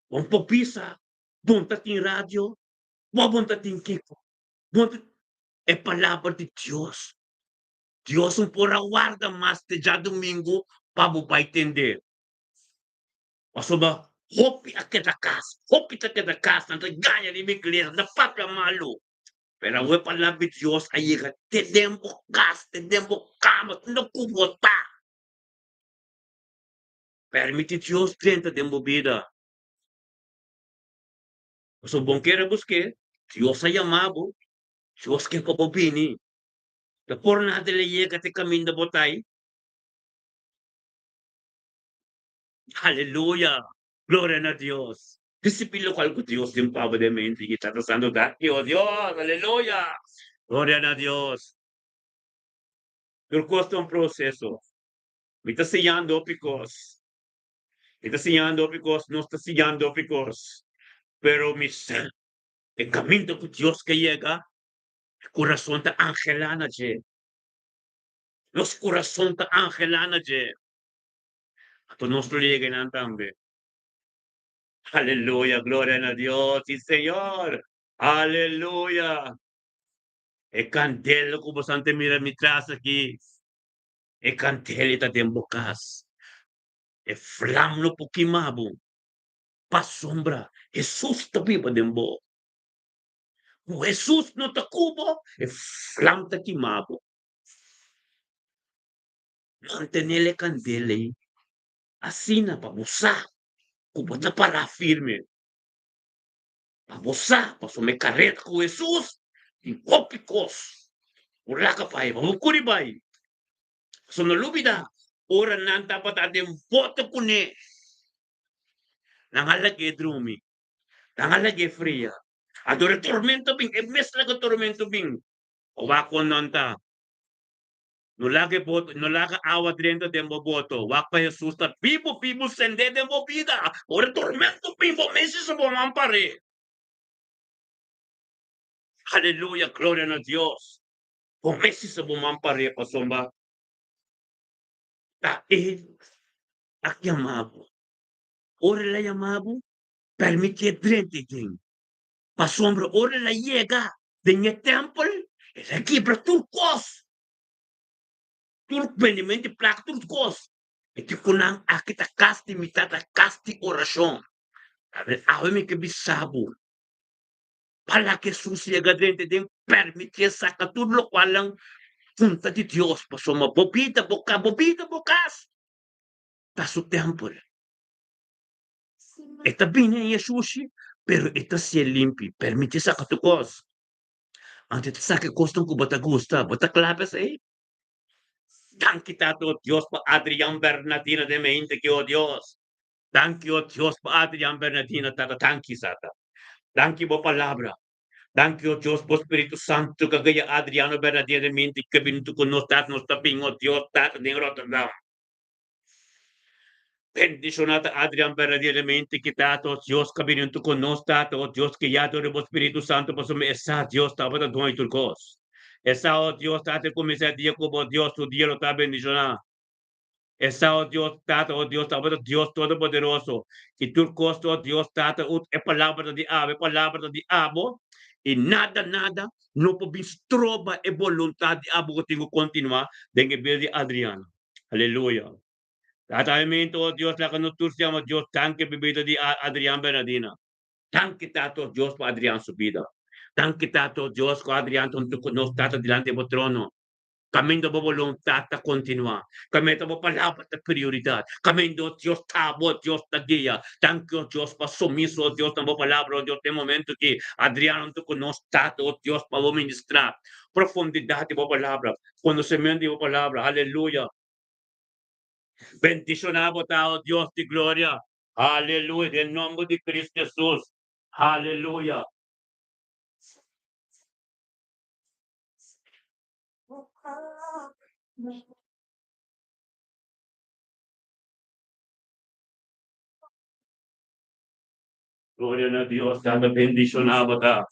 Bo no por bisa, bo no ta tin radio, bo no ta tin kiko. Bo no ta. E palabra di Dios. Dios no por a warda mas te djadumingu pa bo bai tende. Pasobra hopi a keda kas, hopi ta keda kas, nan ta gaña riba iglesia, nan ta papia malu. Pero awe e palabra di Dios a yega te den bo kas, te den bo kama, te unda ku bo ta. Permiti Dios drenta den bo bida. Pasobra bon kere busk'é, Dios a yama bo, Dios ke pa bo bini. Ta por nada el a yega te kaminda bo ta ei. Aleluya! Gloria na Dios! Risibí lokual ku Dios tin pa bo den mente i Tata Santu danki, o Dios! Aleluya! Gloria na Dios! Tur kos ta un proseso. Mi ta siñando hopi kos. Mi ta siñando hopi kos, nos ta siñando hopi kos. Pero mi sa E kaminda ku Dios ke yega, e kurason ta anhelá na dje. Nos kurason ta anhelá na dje. Anto nos lo yega einan tambe. Aleluya, gloria na Dios, si Señor. Aleluya. E kandela ku boso ta mira mi tras aki, e kandela ta den bo kas. E flam lo por kima bo. Pasobra Hesus ta biba den bo. Ku Hesus no ta ku bo, e flam ta kima bo. Mantené e kandela ei asina pa bo sa ku bo ta pará firme. Pa bo sa, pasobra e kareda ku Hesus tin hopi kos ku laka pa e, pa bo kuri bai. Pasobra no lubidá, ora nan tabata den bote kuné, Nan a lag'é drumi, nan a lag'é fria. Anto e tormento bin, e mes laga tormento bin. Wak kon nan ta. No laga e boto, no laga awa drenta den bo boto. Wak pa Hesus ta bibu, bibu sendé den bo bida. Ora e tormento bin, bo mes si bo man par'é. Aleluya, gloria na Dios. Bo mes si bo man par'é pasobra ta e a yama bo. Ora el a yama bo, permitié drenta den. Pasobra ora el a yega den e tèmpel, el a kibra tur kos, tur bendimento di plaka, tur kos. E di ku nan, Aki ta kas di mi Tata, kas di orashon. Awe mi ke bisa bo, pa laga Hesus yega drenta den, permitié saka tur lokualnan punta di Dios, pasobra bo bida, bo bida, bo kas ta su tèmpel. E ta bini en e shushi, pero e ta si'e limpi. Permiti saka tur kos. Anto e ta saka e kosnan ku bo ta gusta. Bo ta kla pa esei? Danki Tata o Dios pa Adrian Bernadina den mente ki o Dios. Danki o Dios pa Adrian Bernadina Tata. Danki Tata. Danki bo palabra. Danki o Dios bo Spiritu Santu ka guia Adriano Bernadina den mente ki bini ku nos Tata. Nos ta bin o Dios Tata den Rotterdam. Bendiciona ta Adrian berdaderamente ki Tata o Dios ka bini hunto ku nos Tata o Dios guia dor di bo Spiritu Santo pasobra e sa Dios tabata doño tur kos. E sa o Dios Tata e kuminsá e dia ku bo Dios tur dia lo ta bendiciona. Esa, oh Dios Tata, oh Dios, abo ta Dios Todopoderoso, i tur kos, oh Dios Tata, ut e palabra ta di abo, e palabra ta di abo, i nada, nada no por bin stroba e boluntat di abo ku tin ku kontinuá den e bida di Adriana. Aleluya. Tata, awe oh Dios, laga nos tur yama Dios danki pa e bida di Adrian Bernardina. Danki, Tata, oh Dios, pa Adrian su bida. Danki, Tata, oh Dios, ku Adrian ta huntu ku nos, Tata, dilanti di bo trono. Kaminda bo boluntat ta kontinuá. Kaminda bo palabra ta prioridat. Kaminda, oh Dios, ta bo, Dios, ta guia. Danki, oh Dios, pa sumiso, oh Dios, na bo palabra, oh Dios, den momento ki Adrian huntu ku nos, Tata, oh Dios, pa bo ministrá profundidat di bo palabra, konosementu di bo palabra. Aleluya. Bendishoná bo ta, oh Dios di gloria. Aleluya. Den nòmber di Kristu Hesus. Aleluya. Gloria na Dios, Tata bendishoná bo ta.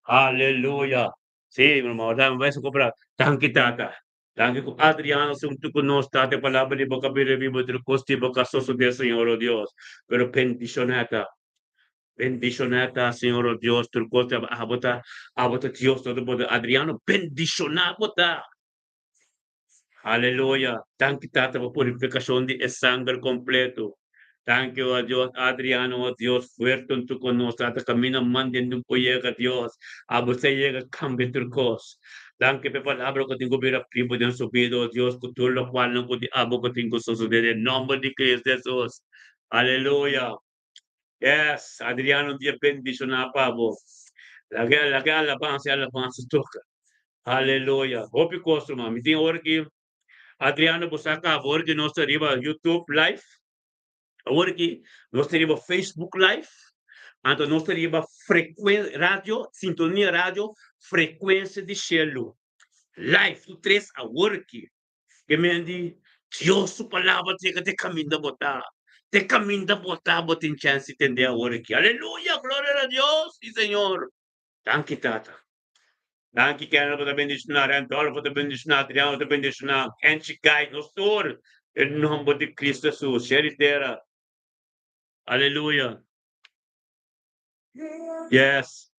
Aleluya. Sí, mi ruman, ora mi bai compra. Danki, Tata. Danki ku Adriano huntu ku nos, Tata, e palabra di bo ka bira biba tur kos di bo ka sosodé, Señor, oh Dios. Pero bendishoná ta. Bendishoná ta, Señor, oh Dios, tur kos di abo ta, abo ta Dios Todopoderoso. Adriano, bendishoná bo ta. Aleluya. Danki, Tata, pa purifikashon di e sanger kompleto. Danki, oh Dios, Adriano, oh Dios, fuerte huntu ku nos, Tata, kaminda man den un por yega, Dios. Abo sa yega kambia tur kos. Danki pa e palabra ku tin ku bira bibu den su bida, oh Dios, ku tur lokualnan ku di abo ku tin ku sosodé den nòmber di Cristo Jesus. Aleluya. Yes, Adriano, un dia bendishoná pa bo. Laga laga alabansa i alabansa toka. Aleluya. Hopi kos, ruman. Mi tin ora ki Adriano bo sa kaba ora ki nos ta riba YouTube live. Awor ki nos ta riba Facebook live. Anto nos ta riba frekuen radio, Sintonia Radio, Frekuensia di Shelu. Live, tur tres awor ki. Ke men di Dios su palabra ta yega te kaminda bo ta. Te kaminda bo ta, bo tin chèns di tende awor aki. Aleluya! Gloria na Dios! Si Señor! Danki Tata. Danki Kenneth bo ta bendishoná, Randolfo ta bendishoná, Adriano ta bendishoná, Kenchi Guy, nos tur den nomber di Cristo Jesus. Sheri tera. Aleluya! Yes.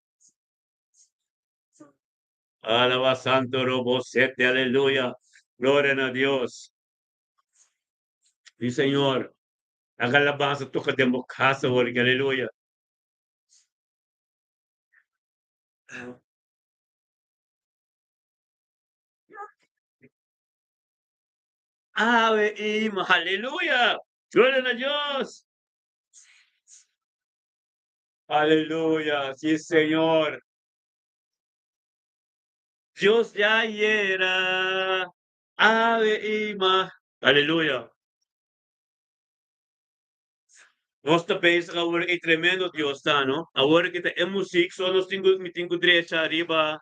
Alaba Santo Robo sete, aleluya. Gloria na Dios. Sí, Señor. Laga alabanza toca den bo casa hoor, aleluya. Ave ima, aleluya. Gloria na Dios. Aleluya. Sí, Señor. Dios ya yera. Ave ima. Aleluya. Nos ta bezig awor e tremendo Dios ta, no? Awor ki ta e muziek so nos tin ku mi tin ku drecha riba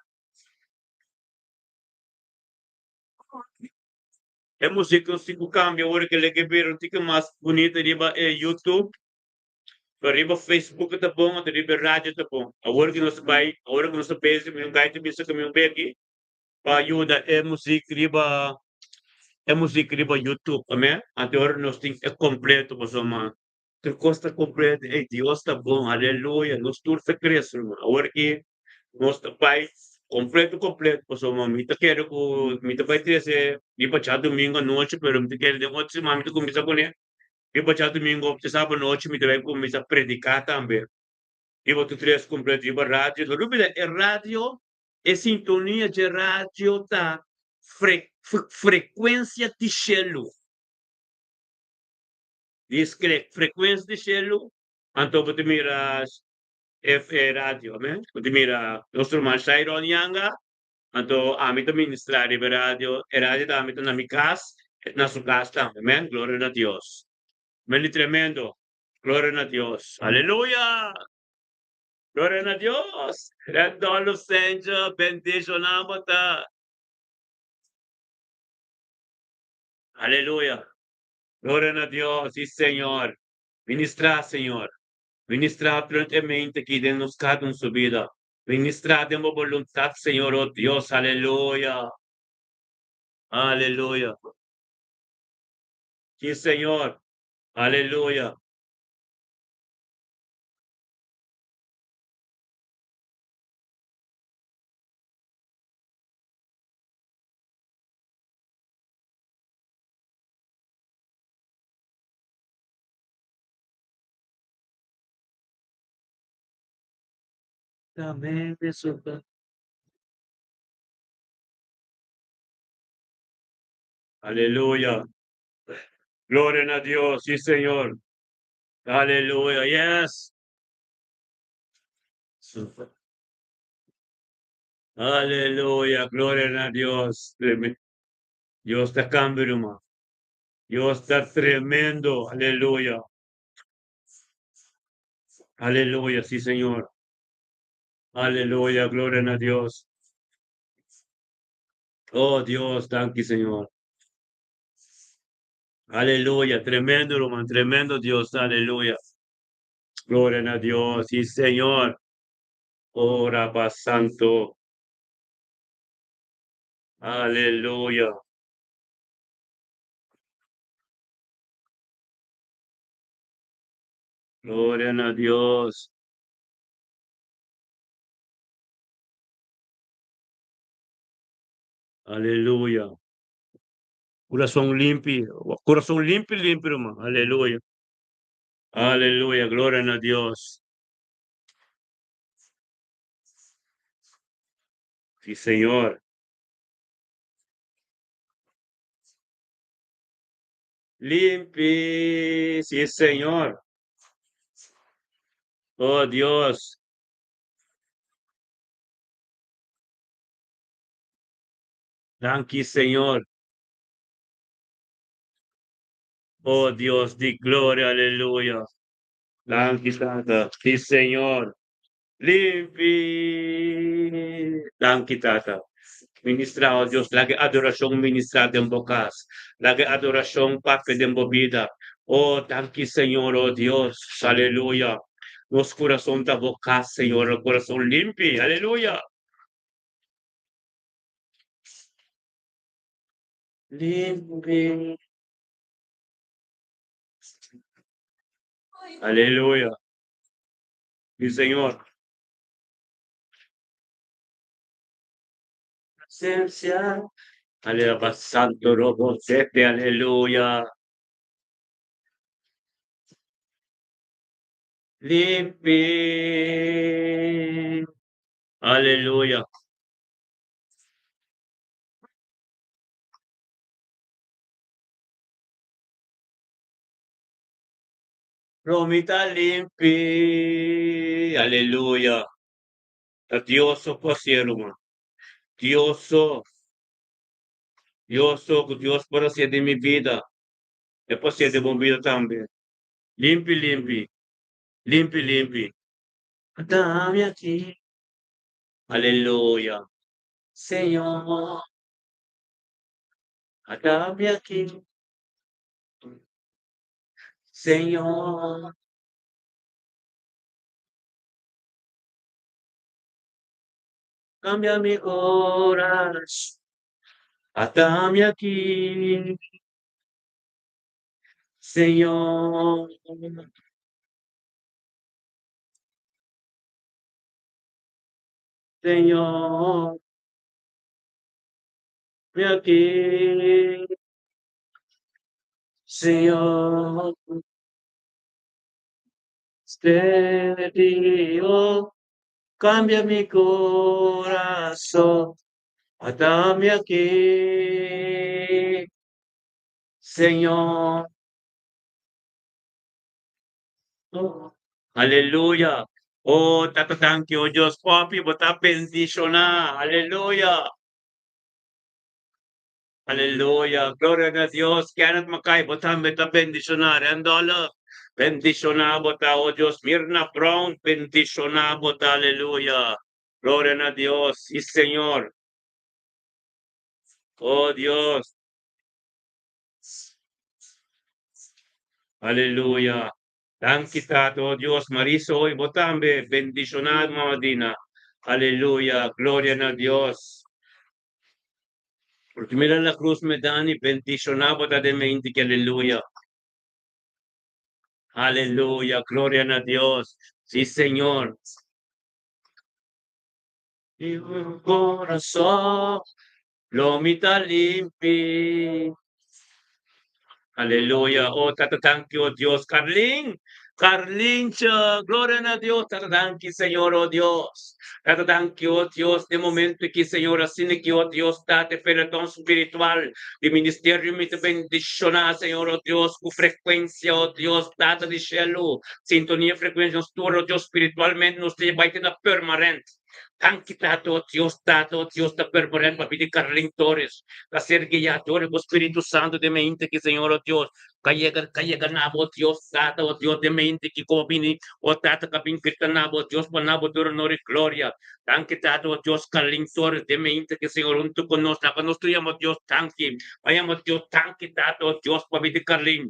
e muziek nos tin ku kambia awor ki leke bira un tiki mas bunita riba e YouTube. Pero riba Facebook ta bon anto riba e radio ta bon. Awor ki nos ta bai awor ki nos ta bezig mi un gai ta bisa ku mi un beki pa yuda e muziek riba e muziek riba YouTube amen. Anto ora nos tin e completo pasobra tur cos ta completo ey Dios ta bon aleluya nos tur ta crece ruman. Awor ki nos ta bai completo completo pasobra mi ta kere cu mi ta bai trece riba djadomingo anochi pero mi ta kere den otro siman mi ta cuminsa cune riba djadomingo of djasabra anochi mi ta bai cuminsa predica tambe riba tur tres completo riba radio. No lubida e radio E sintonia dje radio ta frekuensia di shelu. Di frekuensia di shelu, anto bo ta mira e radio, amen. Bo ta mira nos ruman Shairon Yanga, anto ami ta ministra riba e radio, e radio tambe ta na mi kas, e ta na su kas tambe, amen. Gloria na Dios. Amen di tremendo. Gloria na Dios. Aleluya! Gloria na Dios! Randolph Senjo, bendiciona bo ta. Aleluya! Gloria na Dios, si Señor. Ministra, Señor. Ministra plentemente aki den nos cada un su bida. Ministra den bo boluntad, Señor, oh Dios. Aleluya! Aleluya! Sí, Señor. Aleluya. Aleluya. Gloria a Dios. Sí, Señor. Aleluya. Yes. Aleluya. Gloria a Dios. Dios ta kambia, ruman. Dios ta tremendo. Aleluya. Aleluya. Sí, Señor. Aleluya. Gloria a Dios. Oh, Dios, danki, Señor. Aleluya. Tremendo, ruman. Tremendo Dios. Aleluya. Gloria a Dios. Sí, Señor. Oh, Rabba Santo. Aleluya. Gloria a Dios. Aleluya. Kurason limpi. Kurason limpi, limpi, ruman. Aleluya. Aleluya. Gloria a Dios. Sí, Señor. Limpi. Sí, Señor. Oh, Dios. Danki, Señor. Oh, Dios di gloria. Aleluya. Danki, Tata. Sí, Señor. Limpi. Danki, Tata. Ministrá, oh Dios, laga adorashon ministrá den bo kas. Laga adorashon papia den bo bida. Oh, danki, Señor, oh Dios. Aleluya. Nos kurason ta bo kas, Señor, kurason limpi. Aleluya. Limpi. Aleluya. Mi Señor. Presensia. Aleluya. Santo Robo Sete. Aleluya. Limpi. Aleluya. Romita limpi. Aleluya. Ta Dios so por hasié, ruman. Dios so. Dios so ku Dios por hasié den mi bida. E por hasié den bo bida tambe. Limpi, limpi. Limpi, limpi. Dame aki. Aleluya. Señor. Dame aki. Señor. Kambia mi kurason. Atami aki. Señor. Señor. Mi aki. Señor. Serio. Kambia mi kurason. Atami aki. Señor. Oh, aleluya. Oh, Tata, thank you, Dios. Papi, bo ta bendishoná. Aleluya. Aleluya. Gloria na Dios. Kenneth Mackay, bo tambe ta bendishoná. Randolph, bendishoná bo ta, oh Dios. Mirna Brown, bendishoná bo ta. Aleluya. Gloria na Dios. Sí, Señor. Oh, Dios. Aleluya. Danki, Tata, oh Dios. Marisa, hoy bo tambe bendishoná, Mama Dina. Aleluya. Gloria na Dios. Mira la cruz Medani, bendishoná bo ta den mente, aleluya. Aleluya, gloria na Dios. Sí, Señor. Mi corazón lo mi ta limpi. Aleluya. Oh, Tata, thank you, oh Dios. Carlin, Carlincha, gloria na Dios. Tata, thank you, Señor, oh Dios. Tata, thank you, oh Dios. De momento que, Señor, así que, oh Dios, Tata, pelotón espiritual de ministerio me te bendiciona, Señor, oh Dios, con frecuencia, oh Dios, Tata di cielo. Sintonia, frecuencia, nos oh Dios, spiritualmente, nos te vai na permanente. Danki Tata, oh Dios, Tata, oh Dios, ta permanente pa pidi Carlin Torres, ta ser guiado por Spiritu Santo de mente que Señor, oh Dios, kayega na bo Dios, Tata, oh Dios, de mente que como bini, oh Tata, kapin grita na bo Dios, pa na bo tur honor y gloria. Danki Tata, oh Dios, Carlin Torres, de mente que Señor, junto con nos, la nos llamo Dios, danki, vayamos Dios, danki Tata, oh Dios, pa pidi Carlin.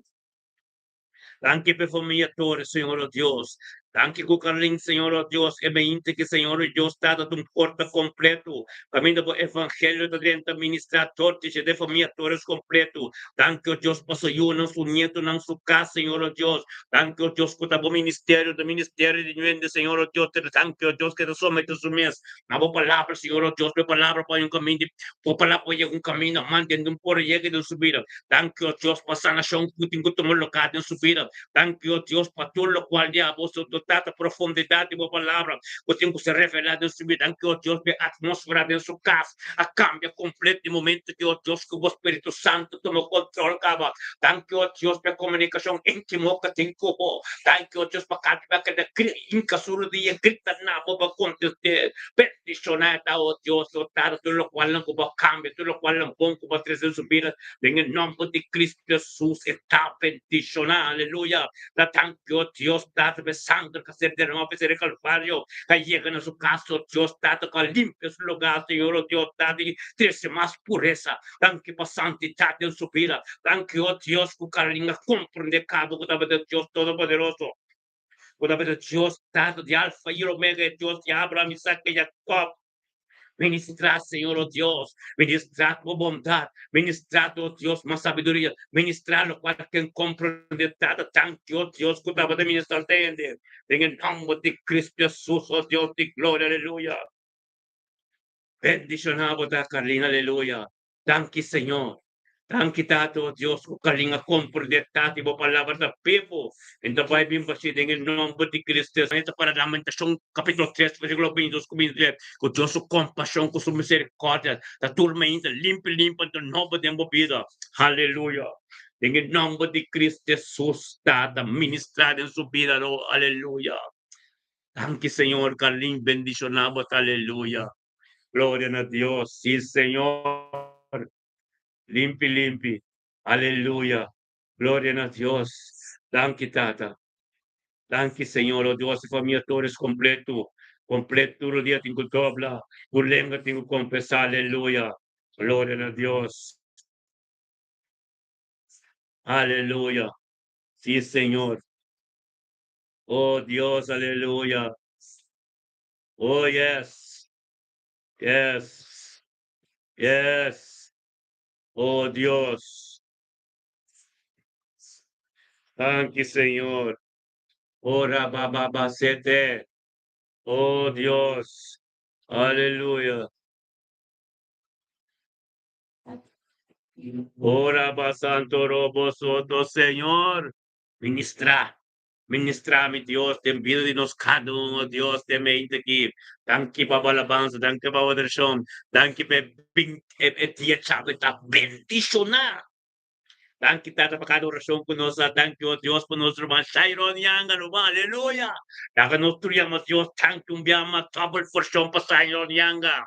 Danki pa famia Torres, Señor, oh Dios. Danki ku Carlin, Señor, oh Dios. E mente que Señor, oh Dios, Tata, un porta completo. Caminda bo evangelio ta drenta ministrar torte de famia Torres completo. Danki, oh Dios, pa su yunan, su nieto, su casa, Señor, oh Dios. Danki, oh Dios, ku ta bo ministerio, do ministerio di nuende, Señor, oh Dios. Danki, oh Dios, que te somete su mes. Na bo palabra, Señor, oh Dios, bo palabra pa un camino, bo palabra pa un camino, mantendo un por llegue de su vida. Danki, oh Dios, pa sanación ku tin ku tuma lugá den su vida. Danki, oh Dios, pa tur lo cual ya bo tata profundidad di bo palabra, ku tin ku ser revelá den su vida. Danki, oh Dios, pa atmósfera den su cas a cambia completo di momento que, oh Dios, ku bo Spiritu Santo tuma control kaba. Danki, oh Dios, pa komunikashon íntimo ku tin ku bo. Danki, oh Dios, pa kada pa kada inka solo dia grita na bo pa contestar. Bendishoná ta, oh Dios, oh Tata, tur lo cual nan ku bo cambia, tur lo cual nan bon ku bo trese den su vida. En el nombre de Cristo Jesús está bendishoná. Aleluya. Ta danki, oh Dios, Tata, pa sangre que se derramó pa el Calvario, que llega a su casa, oh Dios, Tata, que limpia su lugar, Señor, oh Dios, Tata, y trese mas pureza. Danki pa santidad den su vida. Danki, oh Dios, ku Carolina comprende cabo ku tabata Dios Todopoderoso. Ku tabata Dios, Tata di Alfa y Omega, Dios di Abraham, Isaac y Jacob. Ministra, Señor, oh Dios. Ministra tu bondad. Ministra, oh Dios, más sabiduría. Ministra lo cual quien comprende. Tata, thank you, oh Dios, que tabata ministrar en el nombre de Cristo Jesús, oh Dios de gloria, aleluya. Bendishoná ta Carlina, aleluya. Danki, Señor. Danki, Tata, oh Dios, ku Carlina comprende Tata, bo palabra ta bibu. Anto bai bin den e nòmber di Cristo. Esta para Lamentacion, capítulo 3, versículo 22, ku 23. Ku Dios su compasión, ku su misericordia, ta tur mente limpi, limpi, anto nobo den bo bida. Aleluya. Den e nòmber di Cristo Jesus, Tata, ministra den su bida, oh, aleluya. Danki, Señor, Carlin, bendishoná bo, aleluya. Gloria na Dios, sí, Señor. Limpi, limpi. Aleluya. Gloria na Dios. Danki, Tata. Danki, Señor. Oh Dios, famia Torres completo. Completo, tur dia tin ku dobla. Tur lenga tin ku konfesá. Aleluya. Gloria na Dios. Aleluya. Sí, Señor. Oh Dios, aleluya. Oh, yes. Yes. Yes. Oh Dios. Thank you, Señor. Ora baba basete. Oh Dios. Aleluya. Ora basanto robo soto, Señor. Ministra. Ministra, mi Dios, den bida di nos kada un, oh Dios, den mente aki. Danki pa alabansa, danki pa adorashon, danki pa e dia djawe ta bendishoná. Danki Tata pa kada orashon ku nos a danki, oh Dios, pa nos ruman Shairon Yanga, ruman, aleluya. Laga nos tur yama Dios, danki un bia mas double porshon pa Shairon Yanga.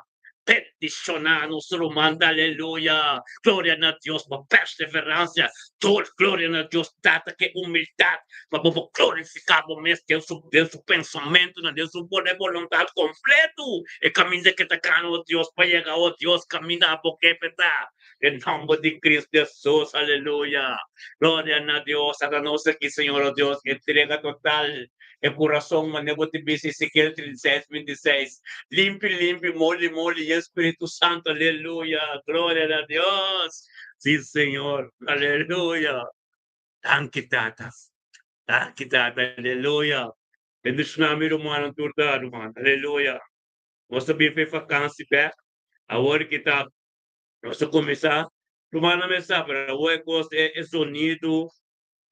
Bendishoná nos ruman, aleluya. Gloria na Dios pa perseverancia. Tur gloria na Dios, Tata, ku humildad pa bo glorifiká bo mes den su pensamentu, den su boluntat kompleto. E kaminda ku ta kana, oh Dios, pa yega, oh Dios, kaminda bo ke ta. En nòmber di Cristo Jesus, aleluya. Gloria na Dios, ata nos aki, Señor, oh Dios, entrega total. E kurason, manera bo ta bisa Ezekiel 36, 26. Limpi, limpi, moli, moli, e Spiritu Santo, aleluya. Gloria na Dios. Sí, Señor, aleluya. Danki, Tata. Danki Tata, aleluya. Bendishoná mi rumannan tur ta, ruman. Aleluya. Nos ta bin pa e vakansi bèk. Awor ki ta nos ta kuminsá. Rumannan mi sa, pero awor e kos e sonido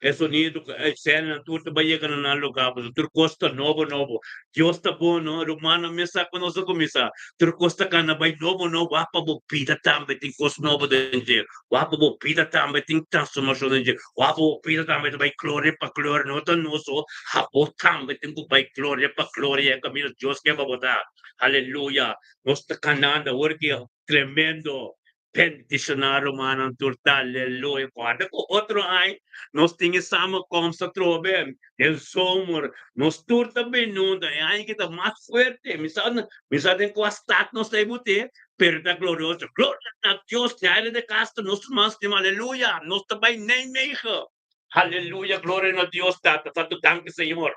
E sonido ku e sèlnan tur ta bai yega na nan lugá, pasobra tur kos ta nobo nobo. Dios ta bon, no? Rumannan, mi sa ku nos a kuminsá. Tur kos ta kana bai nobo nobo. Wak pa bo bida tambe tin kos nobo den dje. Wak pa bo bida tambe tin transformashon den dje. Wak pa bo bida tambe ta bai gloria pa gloria. No ta nos so, abo tambe tin ku bai gloria pa gloria e kaminda Dios ke pa bo ta. Aleluya! Nos ta kanando awor ki tremendo. Bendishoná rumannan tur ta aleluya. Kòrda ku otro aña nos tin e samenkomst atrobe den zomer. Nos tur ta bini huntu. E aña ki ta mas fuerte. Mi sa mi sa den kua stat nos ta but'é, pero ta glorioso. Gloria na Dios! Jairo de Castro, nos ruman stima. Aleluya! Nos ta bai Nijmegen. Aleluya! Gloria na Dios Tata. Santu danki Señor.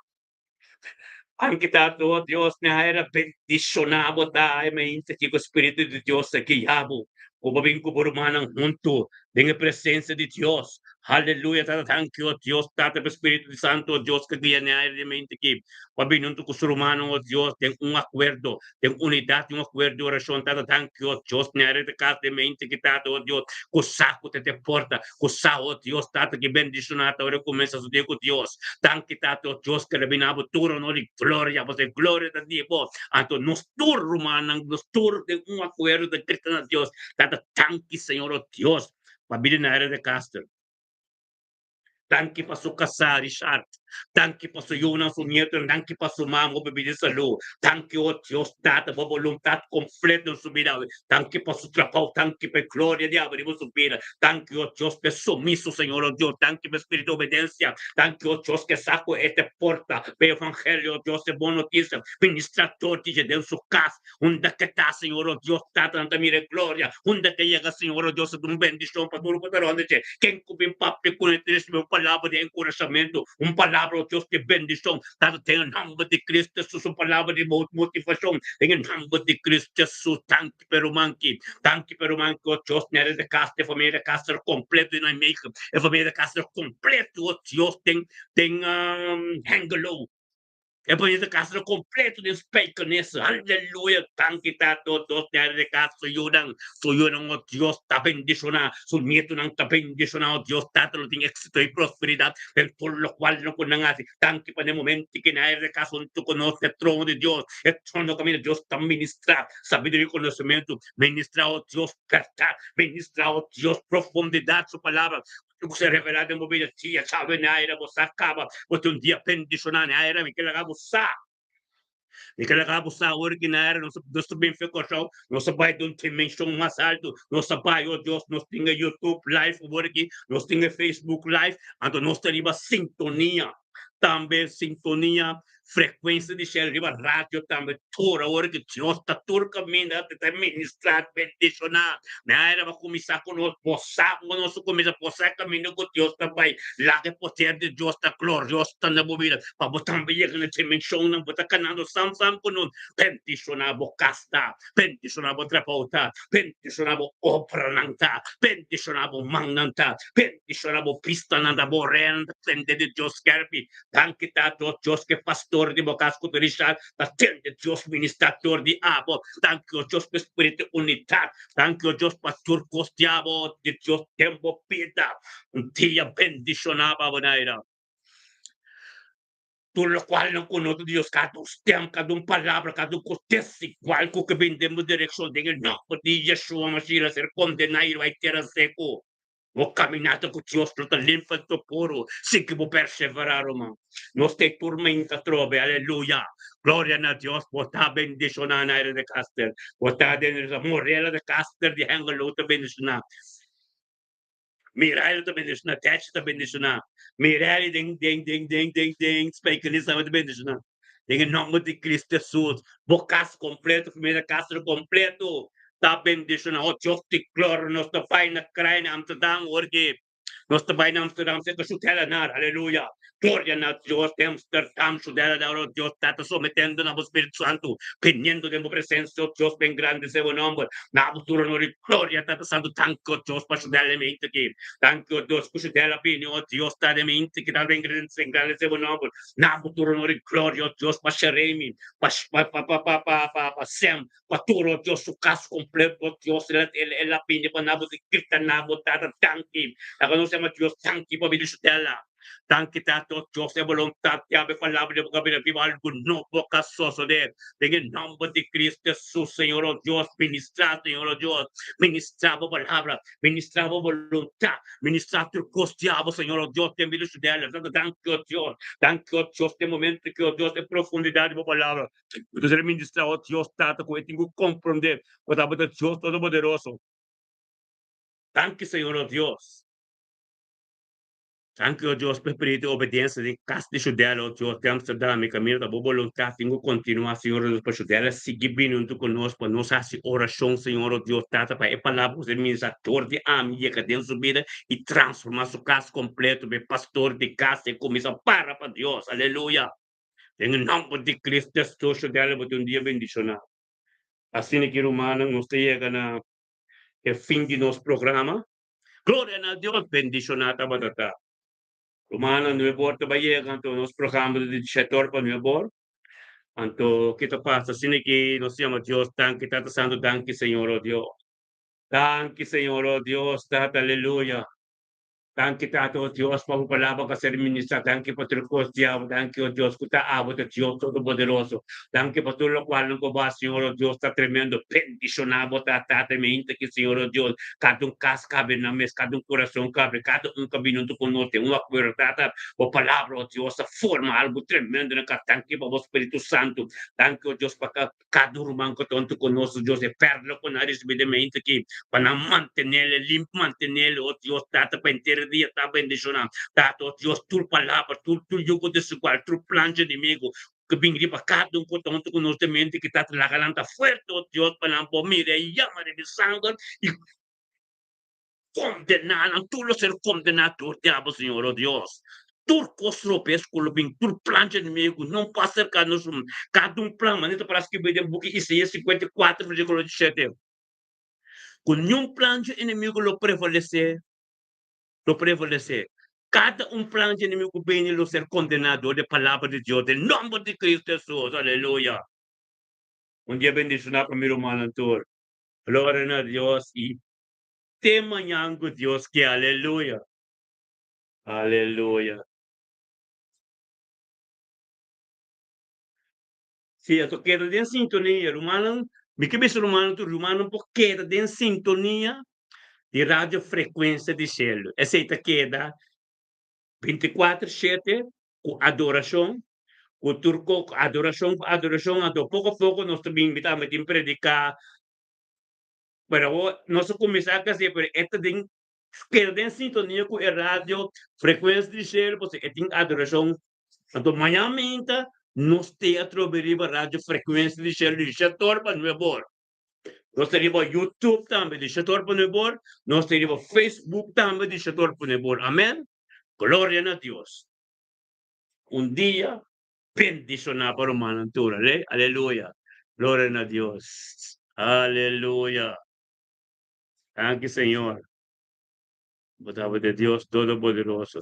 Anke ta to Dios ne haera bendiciona bo ta e mainta ki ku Spiritu di Dios a guia bo ku bo bin ku bo rumannan huntu den e presencia di Dios. Haleluya tata danki o Dios tata pa Spiritu di Santo o Dios ka guia ne haera di mainta ki pa bin huntu ku su rumannan o Dios den un akuerdo den unidat di un akuerdo di orashon tata danki o Dios ne haera di kas di mainta ki tata o Dios ku sa ku ta te porta Ku sa, o Dios Tata, ki bendishoná ta ora kuminsá su dia ku Dios. Danki, Tata, o Dios, ku rabina bo tur honor i gloria, pasobra e gloria ta di bo. Anto nos tur, rumannan, nos tur den un akuerdo ta grita na Dios, Tata, danki, Señor, o Dios, pa bida na Herrera de Castro. Danki pa su kasá, Richard. Danki pa su yunan, su nietonan. Danki pa su mama, hopi bida i salú. Danki, o Dios Tata, bo boluntat kompleto den su bida awe. Danki pa su trabou. Danki pa e gloria di awe riba su bida. Danki, o Dios, pa e sumiso, Señor, o Dios. Danki pa e spiritu di obedensia. Danki, o Dios, ke sa ku e ta porta pa e evangelio, o Dios, e bon notisia. Ministrador di dje den su kas. Unda ke ta, Señor, o Dios Tata, nan ta mira e gloria. Unda ke yega, Señor, o Dios, ta un bendicion pa tur ku ta rond dje. Ken ku bin papia ku nan ta ricibi un palabra di encorashamentu, un palabra, o Dios, di bendicion. Tata, den e nomber di Cristo Jesus, un palabra di motivacion, den e nomber di Cristo Jesus. Danki pa e ruman ki. Danki pa e ruman ki, o Dios, nere de cas, e familia de Castro completo di Nijmegen, e familia de Castro completo, o Dios, den, den Hengelo. E pone ta casa completo den Spijkenisse. Aleluya! Danki Tata, o Dios di de casa, su yunan, su yunan, o Dios, ta bendiciona, su nietonan ta bendiciona, o Dios Tata, lo tin exito y prosperidad den tur locual nan cu nan haci. Danki pa den momento ki na de casa hunto cu nos na e trono di Dios, e trono caminda Dios ta ministra sabiduria y conocimento, ministra, o Dios, berdad, ministra, o Dios, profundidad su palabra. Ku ser revelá den bo bida dia sabe na aire bo sa kaba bo tin un dia bendishoná na aire mi ke laga bo sa mi ke laga bo sa ora ki na aire nos nos ta bin fe Kòrsou nos a bai den un dimenshon mas altu nos a bai oh Dios nos tin e YouTube live awor aki nos tin e Facebook live anto nos ta riba sintonia tambe sintonia Frekuensia di shel riba radio tambe tur awor ki Dios ta tur kaminda ta ta ministra bendishoná. Mi a era pa kuminsá ku nos posá ku nos kuminsá posá e kaminda ku Dios ta bai. Laga e poder di Dios ta glorioso ta na bo bida pa bo tambe yega na dimenshonnan bo ta kanando sam sam ku nos. Bendishoná bo kas ta, bendishoná bo trabou ta, bendishoná bo obranan ta, bendishoná bo mannan ta, bendishoná bo bistanan ta, bo oreanan ta tende di Dios skèrpi. Danki Tata, o Dios, ku e pastor di bo kas ku ta Richard ta tende Dios ministrador di abo. Danki, o Dios, pa e spiritu di unidat. Danki, o Dios, pa tur kos di abo di Dios den bo bida. Un dia bendishoná pa bo Naira. Tur lokual nan konote di Dios, kada un stem, kada un palabra, kada un kos desigual ku ke bin den bo direkshon den e nòmber di Yeshua Mashiach a ser kondená i bai tera seku. Bo caminata cu Dios lo ta limpi anto puru si cu bo persevera, ruman. Nos ta e turmenta atrobe, aleluya! Gloria na Dios! Bo ta bendiciona, Naira de Caster. Bo ta den Morela de Caster di Hengelo ta bendiciona. Mirailo ta bendiciona, Tetch ta bendiciona. Mirelli den den den den den den Spijkenisse ta bendiciona. Den e nomber di Cristo Jesus, bo cas completo, familia Castro completo ta bendiciona. Oh Dios di gloria, nos ta bai na Kraai na Amsterdam awor ki. Nos ta bai na Amsterdam serka Shutelenaar, aleluya. Gloria na Dios den Amsterdam, Shutelenaar, oh Dios Tata, sometendo na bo Spiritu Santu, biniendo den bo presencia, oh Dios, pa engrandece bo nomber. Na bo tur honor y gloria, Tata Santu, danki, oh Dios, pa Shutele mente aki. Danki, oh Dios, ku Shutele a bini, oh Dios, ta den mente ki ta engrandece bo nomber. Na bo tur honor y gloria, oh Dios, pa Sheremi, pa pa pa pa pa pa pa Sem, pa tur, oh Dios, su cas completo, oh Dios, el el el a bini pa na bo di grita na bo Tata, danki. Laga nos yama Dios danki pa bini Shutela. Danki Tata, oh Dios, e boluntat di awe palabra di bo kabida biba algu nobo ka sosode den e nomber di Cristo Jesus, Señor, oh Dios, ministra, Señor, oh Dios, ministra bo palabra, ministra bo boluntat, ministra tur kos di abo, Señor, oh Dios, den bida Shutela. Tata, danki, oh Dios, danki, oh Dios, den momento ki, oh Dios, e profundidad di bo palabra. Bo ta ser ministrá, oh Dios Tata, ku e tin ku komprondé ku tabata Dios Todopoderoso. Danki, Señor, oh Dios. Danki, oh Dios, pa e spiritu di obediensia den kas di Shudel, oh Dios, di Amsterdam. Mi kaminda ta bo boluntat tin ku kontinuá, Señor, oh Dios, pa Shudel a sigui bini huntu ku nos, pa nos hasi orashon, Señor, oh Dios Tata, pa e palabra ku ser ministrá dor di ami yega den su bida i transformá su kas kompleto, pa e pastor di kas e kuminsá para pa Dios. Aleluya! Den e nòmber di Cristo Hesus, Shudel bo tin un dia bendishoná. Asina ki rumannan nos ta yega na e fin di nos programa. Gloria na Dios! Bendishoná tabata ta. Rumannan, nuebe or ta bai yega, anto nos programa ta di shete or pa nuebe or. Anto ki ta pasa? Asina ki nos yama Dios danki, Tata Santu, danki Señor, oh Dios. Danki Señor, oh Dios, Tata, aleluya. Danki Tata, o Dios, pa bo palabra ku a ser ministrá. Danki pa tur kos di abo. Danki, o Dios, ku ta abo ta Dios Todopoderoso. Danki pa tur lokualnan ku bo hasi, Señor, o Dios, ta tremendo. Bendishoná bo ta, Tata, i mi hinta aki, Señor, o Dios. Kada un kas kabe nan mes, kada un kurason kabe, kada un ka bini huntu ku nos den un akuerdo, Tata. Bo palabra, o Dios, ta forma algu tremendo na kas. Danki pa bo Spiritu Santu. Danki, o Dios, pa Kada un ruman ku ta huntu ku nos, o Dios, e pèrla ku nan a risibí den mente aki, pa nan mantenel e limp, mantenel, o Dios, Tata, pa henter dia ta bendishoná. Tata, o Dios, tur palabra, tur tur yugo desigual, tur plan dje enemigu ku bin riba kada un ku ta huntu ku nos den mente aki, Tata, laga nan ta fuerte, o Dios, pa nan por mira e yama riba e sanger i Kondená nan, tur lo ser kondená tur diabel, Señor, o Dios. Tur kos robes ku lo bin, tur plan dje enemigu, no por aserká nos. Kada un plan, manera ta para skibí den buki Isaías 54, versíkulo 17, ku niun plan dje enemigu lo prevalesé, lo prevalesé. Kada un plan dje enemigu ku bini lo ser kondená dor di e palabra di Dios, den nòmber di Kristu Hesus. Aleluya! Un dia bendishoná pa mi rumannan tur. Gloria na Dios i Te mañan cu Dios ke aleluya. Aleluya. Si ato keda den sintonia rumannan, mi ke bisa rumannan tur rumannan por keda den sintonia di radio frecuencia di cielo. Esey ta keda 24 shete cu adoracion, cu tur co adoracion cu adoracion anto poco poco nos ta bin mi tambe tin predica. Pero awor nos a kuminsá kase, pero e ta den keda den sintonia ku e radio frekuensia di shelu, pasobra e tin adorashon. Anto mañan minta nos te atrobe riba radio frekuensia di shelu di shetor pa nuebor. Nos ta riba YouTube tambe di shetor pa nuebor, nos ta riba Facebook tambe di shetor pa nuebor. Amen. Gloria na Dios. Un dia Bendishoná pa rumannan tur. Ale, aleluya. Gloria na Dios. Aleluya. Danki Señor. Bo tabata Dios Todopoderoso.